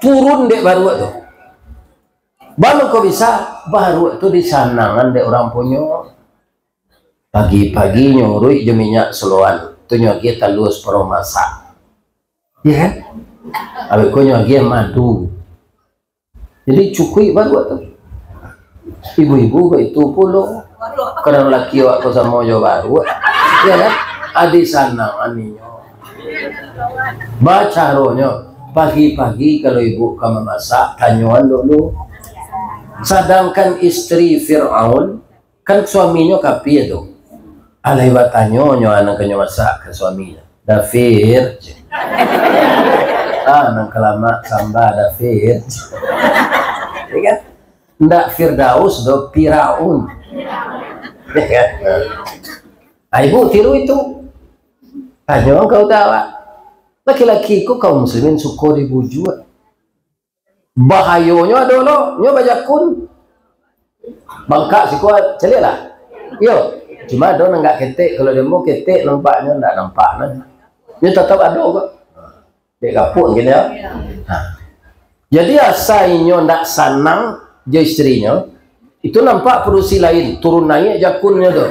Turun dek baruak tu. Baa mangko bisa, baruak tu disanangan dek urang punyo. Pagi-pagi nyo uruik jo minyak soloan. Tu nyo agiah talua saparo masak. Iya kan? Abih ko nyo agiah madu. Jadi cukuik baruak tu. Ibu-ibu baitu pulo. Kadang laki awak ko samo jo baruak. Iya kan? Adi sanang aninyo. Bacaronyo, pagi-pagi kalau ibu ka mamasak, tanyoan dulu. Sadangkan istri Firaun, kan suaminyo kapia tu. Alai batanyo nyo anak kanyo masak ka suaminyo. "Dafir." Ah, nan kalamak samba Dafir. Iya kan? Ndak Firdaus do, Firaun. Iya kan? Ah, ibu tiru itu. Tanyo ka uda awak. Laki-laki ko kaum muslimin suko dibujuak. Bahayonyo ado lo, nyo bajakun. Bangkak siko, caliak lah. Iyo, cuma ado nan agak ketek, kalau demo ketek nampaknyo, ndak nampak nah. Nyo tatap ado ko. Dek kapuk mungkin yo. Ha. Jadi asa inyo ndak sanang jo istrinyo, itu nampak padusi lain, turun naiak jakunnyo tu.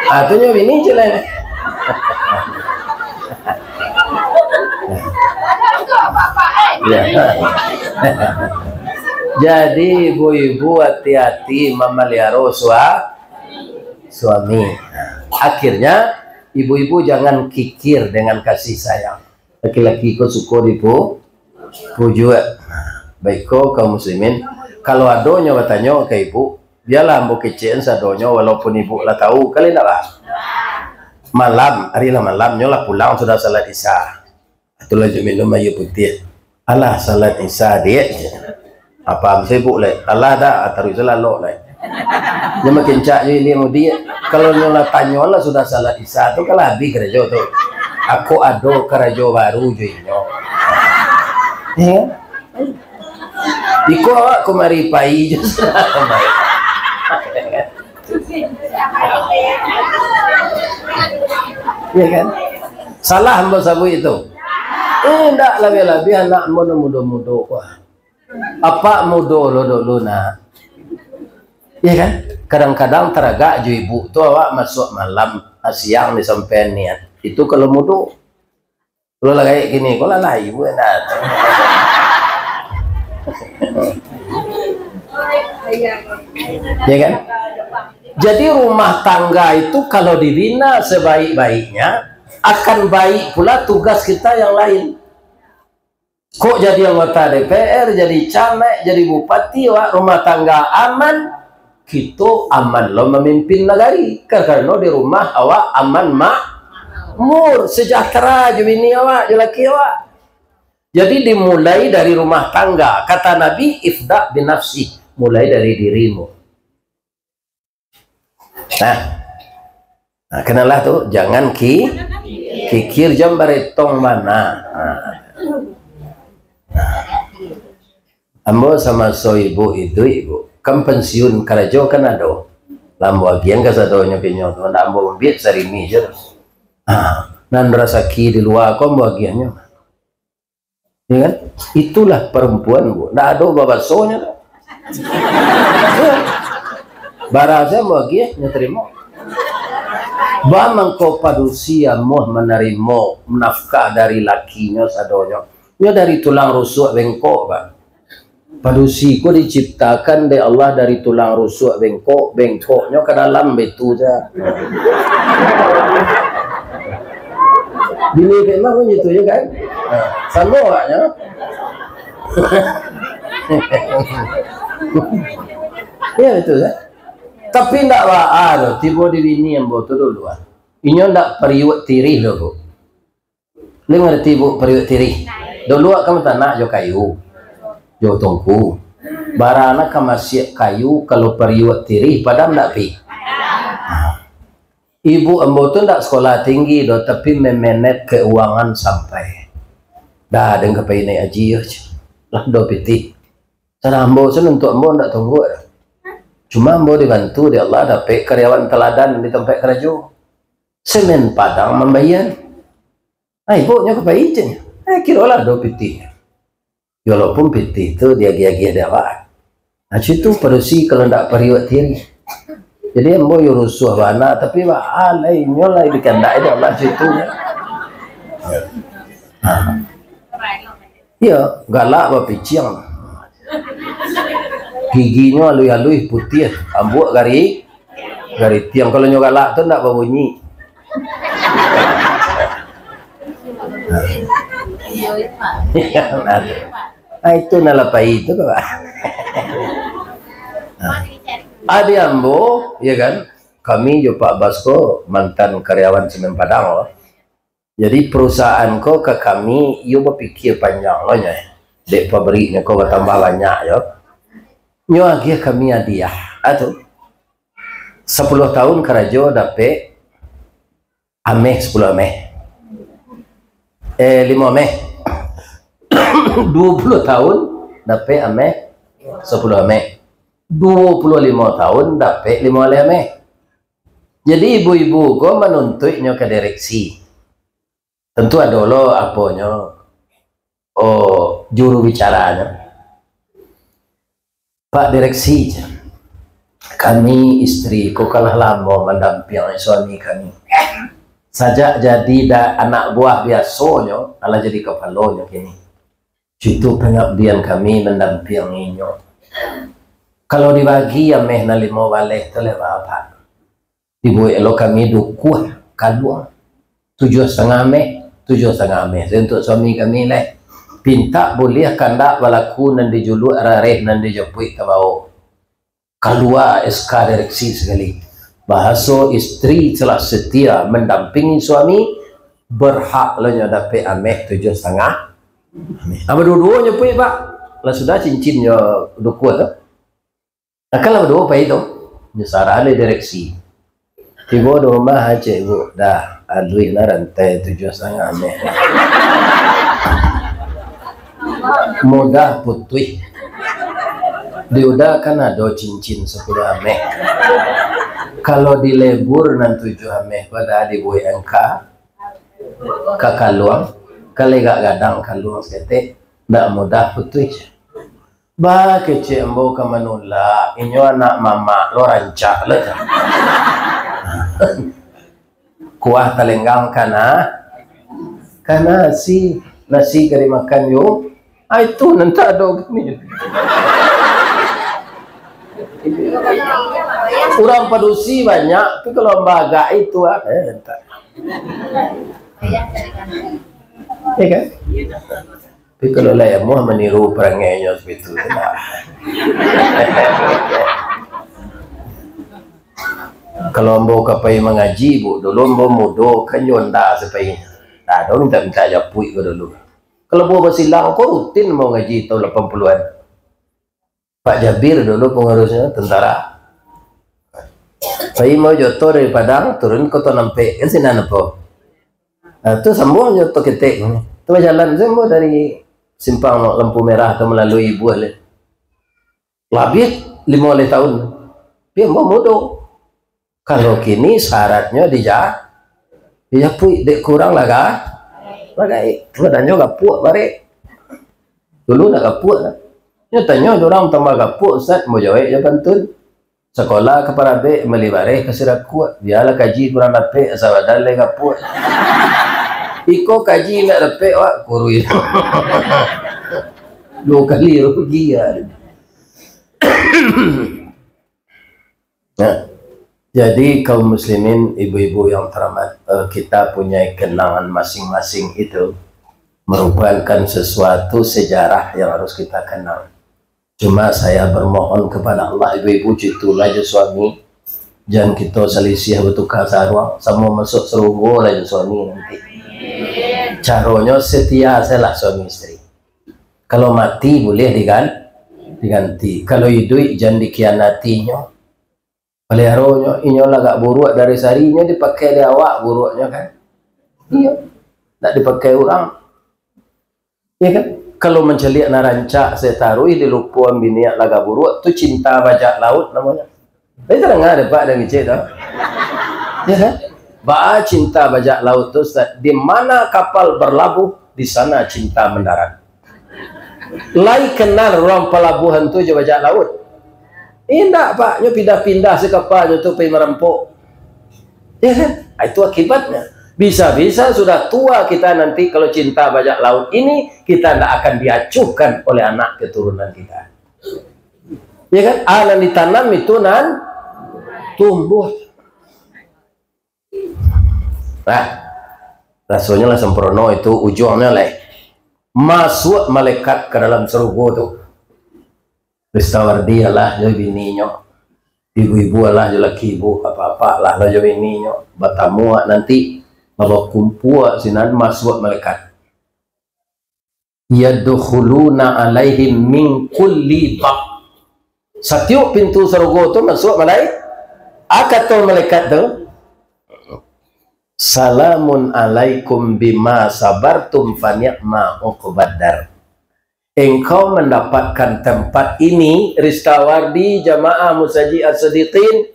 Ah, tu nyo bini je lah. Ya. Jadi ibu-ibu hati-hati mamaliharo sua-, suami. Akhirnya ibu-ibu jangan kikir dengan kasih sayang. Laki-laki ko suko dipu-, pujuak. Nah, baiko kaum muslimin, kalau ado nyo batanyo ka ibu, bialah ambo kecekan sadonyo, walaupun ibu lah tahu, kali ndak lah? Malam, ari lah malam, nyo lah pulang sudah salat Isya. Itulah jo minum aia putiah. "Alah, salat Isya, Diak." Apa sibuk lai? "Alah dah, taruih salalok lai." Nyo makin cak jo ilia mudiak. Kalau nyo lah tanyo lah sudah salat Isya tu, kan lah habih karajo tu. Ako ado karajo baru jo inyo. Ya. Iko awak kamari pai jo sudah. Ya kan? Salah ambo sabuik itu. Eh, ndak, labiah-labiah anak ambo nan mudo-mudo ko. Apak mudo lo dulu, nak. Ya kan? Kadang-kadang taragak jo ibu tu awak masuak malam, ah, siang disampaian niat. Itu kalau mudo. Kalau lah kayak gini, kalau lah ibu nak. Ya kan? Jadi rumah tangga itu kalau dibina sebaik-baiknya, akan baik pula tugas kita yang lain. Kok jadi anggota D P R, jadi camat, jadi bupati, wak, rumah tangga aman, kito aman lo mamimpin nagari. Karano di rumah awak aman makmur, sejahtera jo bini awak, jo laki awak. Jadi dimulai dari rumah tangga. Kata Nabi, "Ibda' binafsik," mulai dari dirimu. Nah, nah, kenalah tu, jangan ki-, kikir, jan baretong bana. Nah. Nah. Ambo samaso ibu iduik, ibu. Kan pensiun karajo kan ado. Lah ambo agiahan kasadonyo kinyo tu, ndak ambo ambiak sarimi je. Ha, nan rasaki di lua ko ambo agiahnyo. Ya kan? Itulah perempuan, Bu. Ndak ado babasonyo tu. Ya. Bara sajo ambo agiah, nyo tarimo. Ba mangko padusi amuah manarimo nafkah dari lakinyo sadonyo. Nyo dari tulang rusuak bengkok, Pak. Padusi ko diciptakan dek Allah dari tulang rusuak bengkok, bengkoknyo ka dalam baitu ja. Bini memang macam itu je kan? Nah, samo awaknyo. Ya, betul kan? Tapi ndak baa doh, tibo di bini ambo tu dulu ah. Inyo ndak pariuak tirih doh, Bu. Lai ngarati, Bu, pariuak tirih? Dulu awak kan batanak jo kayu, jo tungku. Bara nan ka masiak kayu, kalau pariuak tirih, padam ndak pi? Nah, ibu ambo tu ndak sekolah tinggi doh, tapi mamanet keuangan sampai. Dah, den ka pai naiak haji yo, lah ado pitih. Sadang ambo tu, untuak ambo ndak tunggu doh. Cuma ambo dibantu dek Allah dapek karyawan teladan di tampek karajo. Semen Padang mambaian. Ai, Bu, nyo ka pai, ceknyo. Eh, kirolah ado pitih. Yo, walaupun pitih tu diagiah-agiah dek awak. Nah, cak itu padusi kalau ndak pariuak tirih. Jadi, ambo yo rusuah bana, tapi baa lai, nyo lai dikandaki dek Allah cak itu. Nah. Iyo, galak bapiciang. Giginyo aluih-aluih, putiah, ambuak gari-, garitiang. Kalau nyo galak tu ndak babunyi. Nah, itu nan lah pai tu, Pak. Nah. Adi ambo, ya kan, kami jo Pak Bas ko mantan karyawan Semen Padang lo. Jadi, perusahaan ko ka kami, iyo bapikia panjang lo nyo, eh. Dek pabriknyo ko batambah banyak yo. Nyo agiah kami hadiah, ah, tu. Sapuluah tahun karajo dapek ameh sapuluah ameh. Eh, limo ameh. Duo puluah tahun dapek ameh sapuluah ameh. Duo puluah limo tahun dapek limo baleh ameh. Jadi, ibu-ibu ko manuntuiknyo ka direksi. Tantu ado lo aponyo, oh, juru bicaranyo. "Pak Direksi," jar, "kami istri ko ka lah lamo mandampiang suami kami. Sajak jadi da-, anak buah biasonyo, alah jadi kapalonyo kini. Cak itu pangabdian kami mandampingi inyo. Kalau dibagi ameh nan limo baleh tu lewat, Pak. Dibuek lo kami dukuah kalua. Tujuah satangah ameh, tujuah satangah ameh. Untuak suami kami lai. Pintak buliah kandak balaku nan dijuluak rareh nan dijapuik ka bawok." Kalua S K direksi sakali. Bahaso istri telah setia mandampingi suami, berhak lo nyo dapek ameh tujuah satangah. Ameh. Apo duo-duo nyo pai, Pak? Lah sudah cincin nyo dukuah tu. Nah, kan lah baduo pai tu. Nyo sarahan dek direksi. Tibo di rumah, cek ibu, "Dah, aluih lah rantai tujuah satangah ameh. Mudah putuih." Di Uda kan ado cincin sapuluah ameh. Kalau dilebur nan tujuah ameh ko, Uda dibuek angka ka kaluang, kalau agak gadang kaluang saketek, ndak mudah putuih. Bah, kecek ambo ka manulak, inyo anak mamak lo rancak lo. Kuah talenggang kana, kana nasi, nasi ka dimakan yo. Ah, itu nan tak ado kini. Urang padusi banyak, tapi kalau bagak itu, ah, eh, tak. Ya kan? Tapi kalau lah amuah maniru parangainyo sabagai tu, tu lah. Kalau ambo ka pai mangaji, Bu, dulu ambo mudo kan jo onda sapainyo. Nah, ado mintak-mintak japuik ko dulu. Kalau ambo basilang ko rutin ambo ngaji taun lapan puluahan. Pak Jabir dulu pangurusnyo, tentara. Pai ambo jo oto dari Padang, turun Koto Nampek, kan sinan apo. Nah, tu sambuang jo oto ketek. Tu bajalan se ambo dari simpang lampu merah tu malalui Ibuah le. Labiah limo baleh taun. Tapi ambo mudo. Kalau kini syaratnyo dija-, dijapuik, dek kurang laga-, lagaik. Badanyo gapuak barek. Dulu ndak gapuak lah. Nyo tanyo urang tambah gapuak, Ustaz, ambo jawek jo pantun. Sakolah ka Parabek, mali bareh ka Sirakuak. Bialah kaji kurang dapek, asa badan lai gapuak. Iko kaji ndak dapek, wak, kurui. Duo kali rugi ya. Nah, jadi kaum muslimin, ibu-ibu yang terhormat, eh, kita punya kenangan masing-masing itu merupakan sesuatu sejarah yang harus kita kenang. Cuma saya bermohon kepada Allah, ibu-ibu, citulah jo suami, jan kito salisiah batuka saruang, samo masuk sarugo lah jo suami nanti. Caronyo setia sajolah suami isteri. Kalau mati buliah digan-, diganti. Kalau iduik jan dikhianatinyo. Paliharonyo, inyo lah agak buruak dari sari, inyo dipakai di awak buruaknyo kan. Iyo. Ndak dipakai urang. Iyo kan? Kalau mancaliak nan rancak, sataruih dilupoan biniak lah agak buruak, tu cinta bajak laut namonyo. Tapi tadanga dek Pak dan Kicik tu. Iyo kan? Baa cinta bajak laut tu, Ustaz? Di mana kapal berlabuh, di sana cinta mendarat. Lai kenal urang palabuahan tu jo bajak laut? Indak, Pak. Nyo pindah-pindah se kapalnyo tu pai marampok. Ya kan? Ah, itu akibatnya. Bisa-bisa sudah tua kita nanti, kalau cinta bajak laut ini, kita ndak akan diacuhkan oleh anak keturunan kita. Ya kan? Ah, nan ditanam itu nan tumbuh. Nah, rasonyo lah sempurno itu ujuangnyo lai. Masuak malaikat ka dalam sarugo tu. Ristawardi alah jo bininyo. Ibu-ibu alah jo laki ibu, apak-apak lah jo bininyo. Batamu awak nanti, bakumpua sinan masuak malaikat. Yadkhuluna alaihim min kulli bab. Satiok pintu sarugo tu masuak malai-, a kato malaikat tu, "Salamun alaikum bima sabartum fa ni'ma uqbad dar." Engkau mendapatkan tempat ini, Ristawardi, jamaah Musajik As-Siddiqin,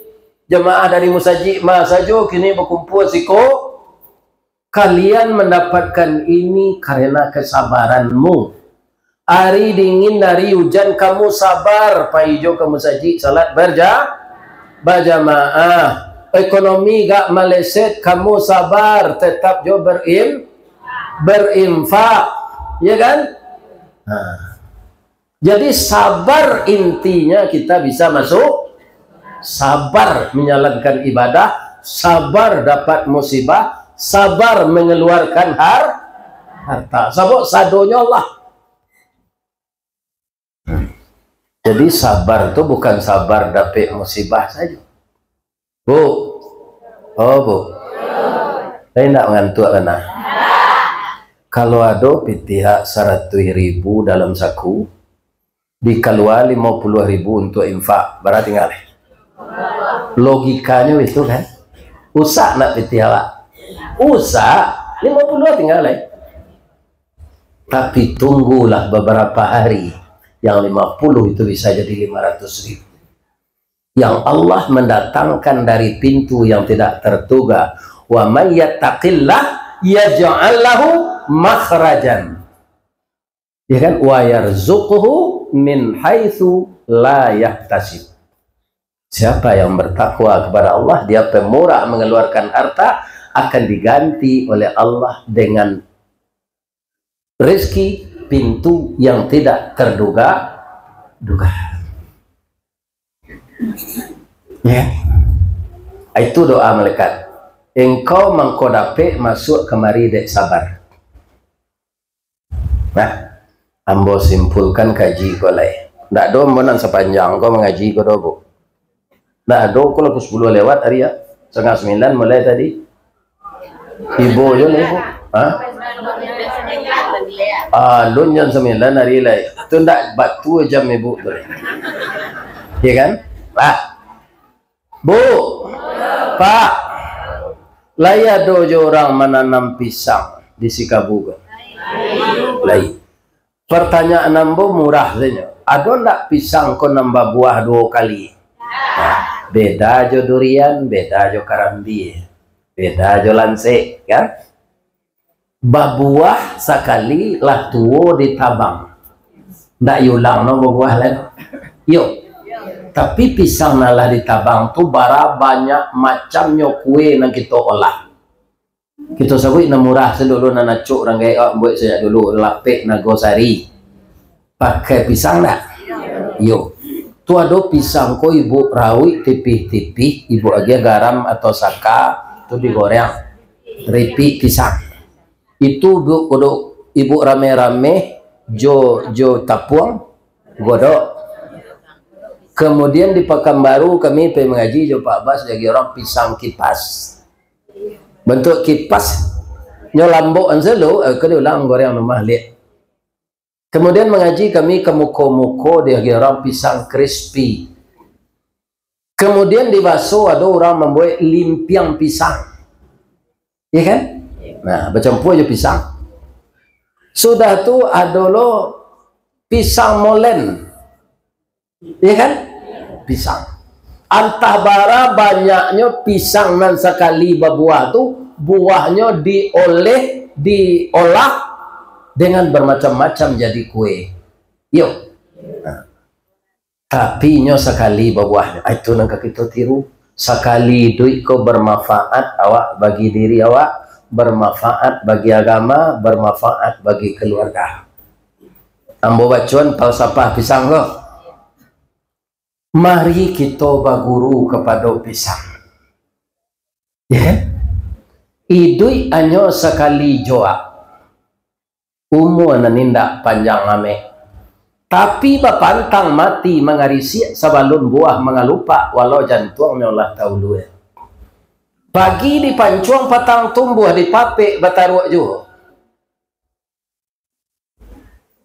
jamaah dari Musajik ma sajo kini bakumpua siko, kalian mendapatkan ini karena kesabaranmu. Ari dingin, ari ujan, kamu sabar, pai jo ka musajik salat berja-, bajamaah. Ekonomi gak maleset, kamu sabar, tetap jo berim-, berinfak. Ya kan? Nah. Jadi, sabar intinya kita bisa masuk, sabar menjalankan ibadah, sabar dapat musibah, sabar mengeluarkan har-, harta. Sabab sadonyo Allah. Jadi, sabar tu bukan sabar dapek musibah sajo. Bu. Oh, Bu. Tapi ndak mangantuak kan, nah? Kalau ado pitih saratuih ribu dalam saku, dikalua limo puluah ribu untuak infak, bara tingga lai? Logikanyo itu kan? Usak ndak pitih awak? Usak, limo puluah tingga lai. Tapi tunggulah beberapa hari. Yang lima puluh itu bisa jadi lima ratus ribu. Yang Allah mendatangkan dari pintu yang tidak terduga. "Wa may yattaqillah yaj'al lahu makhrajan." Ya kan? "Wa yarzuqhu min haitsu la yahtasib." Siapa yang bertakwa kepada Allah, dia pemurah mengeluarkan harta, akan diganti oleh Allah dengan rezeki pintu yang tidak terduga-duga. Ya. Itu doa malaikat. "Engkau mangko dapek masuak kamari dek sabar." Nah, ambo simpulkan kaji ko lai. Ndak ado ambo nan sapanjang ko mangaji ko doh, Bu. Ndak ado ko lah, pukul sapuluah lewat ari, ya. Satangah sambilan mulai tadi. Ibo jo ni, Bu. Ha? Alun jam sambilan ari lai. Tu ndak batua jam Ibu tu. Ya kan? Lah. Bu, Pak, lai ado jo urang mananam pisang di Sikabu ko? Lai. Partanyaan ambo murah sajo. Ado ndak pisang ko nan babuah duo kali? Nah, beda jo durian, beda jo karambia, beda jo lansek, kan? Babuah sakali lah tuo ditabang. Ndak iulang no babuah lai. Yo. Tapi pisang nan lah ditabang tu bara banyak macamnyo kue nan kito olah. Kito sabuik nan murah sadulu, nan acok urang gaek awak buek sajak dulu, lapek Nago Sari. Pakai pisang ndak? Yo. Tu ado pisang ko Ibu rauik tipih-tipih, Ibu agiah garam atau saka, tu digoreng. Ripik pisang. Itu Ibu kudu, Ibu rame-rame jo, jo tapuang, godok. Kemudian di Pakanbaru kami pai mangaji jo Pak Bas, diagiah urang pisang kipas. Bantuak kipas, nyo lambok an selo, eh, ka diulang goreng rumah liak. Kemudian mangaji kami ka muko-muko, diagiah urang pisang crispy. Kemudian di Baso ado urang mambuek limpiang pisang. Iya kan? Nah, bacampua jo pisang. Sudah tu ado lo pisang molen. Iya kan? Pisang. Antah bara banyaknyo pisang nan sakali babuah tu, buahnyo dioleh, diolah dengan bermacam-macam jadi kue. Yo. Nah. Tapi nyo sakali babuahnyo. Ah, itu nan ka kito tiru. Sakali iduik ko bermanfaat awak bagi diri awak, bermanfaat bagi agama, bermanfaat bagi keluarga. Ambo bacoan falsafah pisang ko. Mari kito baguru kapado pisang. Ya kan? Iduik hanyo sakali joak. Umua nan indak panjang ameh. Tapi bapantang mati mangarisiak sabalun buah mangalupak, walau jantuangnyo lah taulua. Pagi dipancuang, patang tumbuah, dipapek bataruak juo.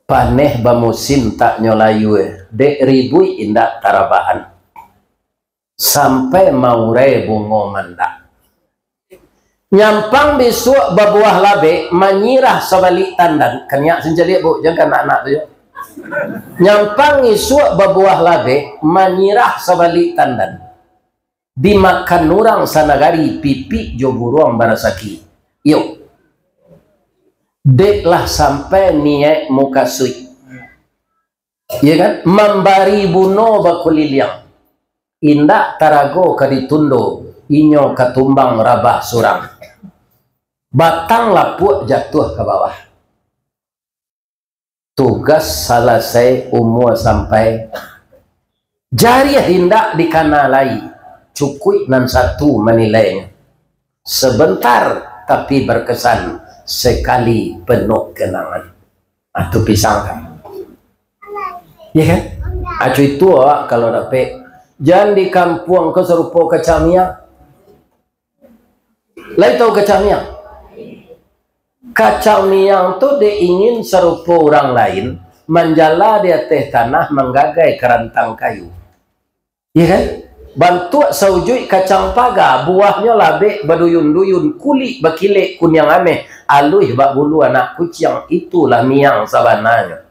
Paneh bamusim tak nyo layua, dek ribuik indak tarabahan. Sampai maurai bungo mandak. Nyampang bisuak babuah labek, manyirah sabalik tandan. Kaniak sincaliak, Bu, jan ka anak-anak tu yo. Nyampang isuak babuah labek, manyirah sabalik tandan. Dimakan urang sanagari, pipik jo buruang barasaki. Iyo. Dek lah sampai niaik mukasuik. Iya kan? Mambari buno bakuliliang. Indak tarago ka ditundo, inyo ka tumbang rabah surang. Batang lapuak jatuah ka bawah. Tugas salasai, umua sampai. Jariah indak dikana lai, cukuik nan satu manilainyo. Sebentar tapi berkesan, sekali penuh kenangan. Ah, tu pisang kan. Ya kan? Acu itu awak kalau dapek. Jan di kampuang ko sarupo kacang miang. Lai tahu kacang miang? Kacang miang tu dek ingin sarupo urang lain, manjala di ateh tanah, manggagai karantang kayu. Iya kan? Bantuak saujuik kacang paga, buahnyo labek baduyun-duyun, kulik bakilek kuniang ameh, aluih bak bulu anak kuciang, itulah miang sabananyo.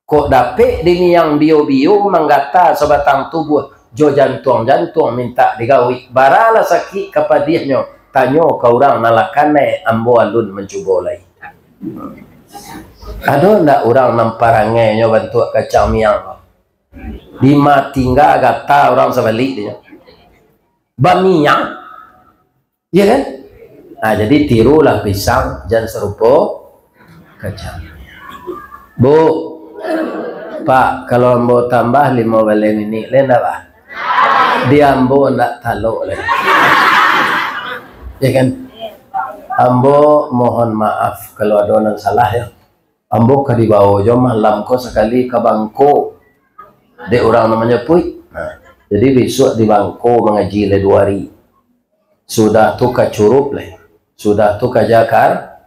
Kok dapek di niang bio-bio, manggata sabatang tubuah, jo jantuang-jantuang mintak digawik. Baralah sakik ka padiahnyo, tanyo ka urang nan lah kanai, ambo alun mancubo lai. Ado ndak urang nan parangainyo bantuak kacang miang? Dima tingga gata urang sabalik dinyo. Bamiang. Iya kan? Nah, jadi tirulah pisang, jan sarupo kacang. Bu, Pak, kalau ambo tambah limo baleh minik, lai ndak, Pak? Di ambo ndak talok lai. Ya kan? Ambo mohon maaf kalau ado nan salah, ya. Ambo ka dibawo jo malam ko sakali ka Bangko. Dek urang nan manyapuik. Nah, jadi bisuak di Bangko mangaji lai duo ari. Sudah tu ka Curup lai. Sudah tu ka Jakar-,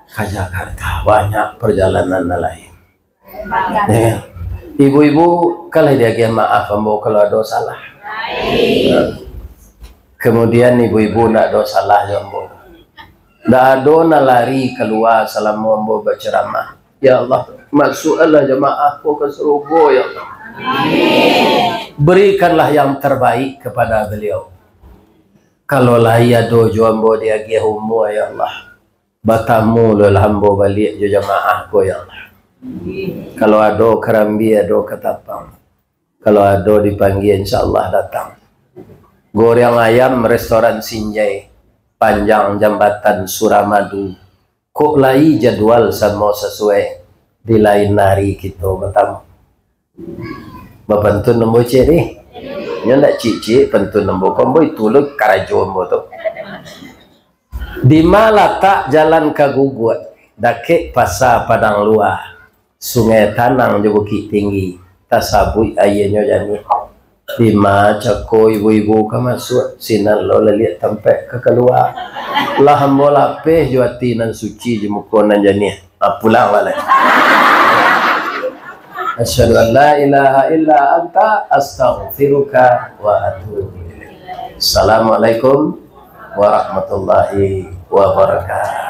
ka Jakarta. Banyak perjalanan nan lain. Ya kan? Ibu-ibu, kan lah diagiah maaf ambo kalau ado salah. Nah. Kemudian ibu-ibu ndak ado salah jo ambo. Ndak ado nan lari kalua salamo ambo baceramah. Ya Allah, masuakkanlah jamaah ko ka surugo, ya Allah. Berikanlah yang terbaik kepada beliau. Kalau lai ado jo ambo diagiah umua, ya Allah, batamu lo lah ambo baliak jo jamaah ko, ya Allah. Kalau ado karambia, ado katapang. Kalau ado dipanggia, insya Allah datang. Goreng ayam restoran Sinjai, panjang jambatan Suramadu. Kok lai jadwal samo sasuai, di lain ari kito batamu. Bapantun ambo ciek ni. Nyo ndak ciek-ciek pantun ambo. Ko ambo itu lo karajo ambo tu. Dima latak jalan ka Guguak, dakek Pasa Padang Lua, Sungai Tanang jo Bukik Tinggi, tasabuik aianyo janiah. Dima cako ibu-ibu ka masuak, sinan lo laliak tampek ka kalua. Lah ambo lapeh jo ati nan suci jo muko nan janiah. Ah, pulang baliak. Asyhadu an la ilaha illa anta, astaghfiruka wa atubu ilaik. Assalamualaikum warahmatullahi wabarakatuh.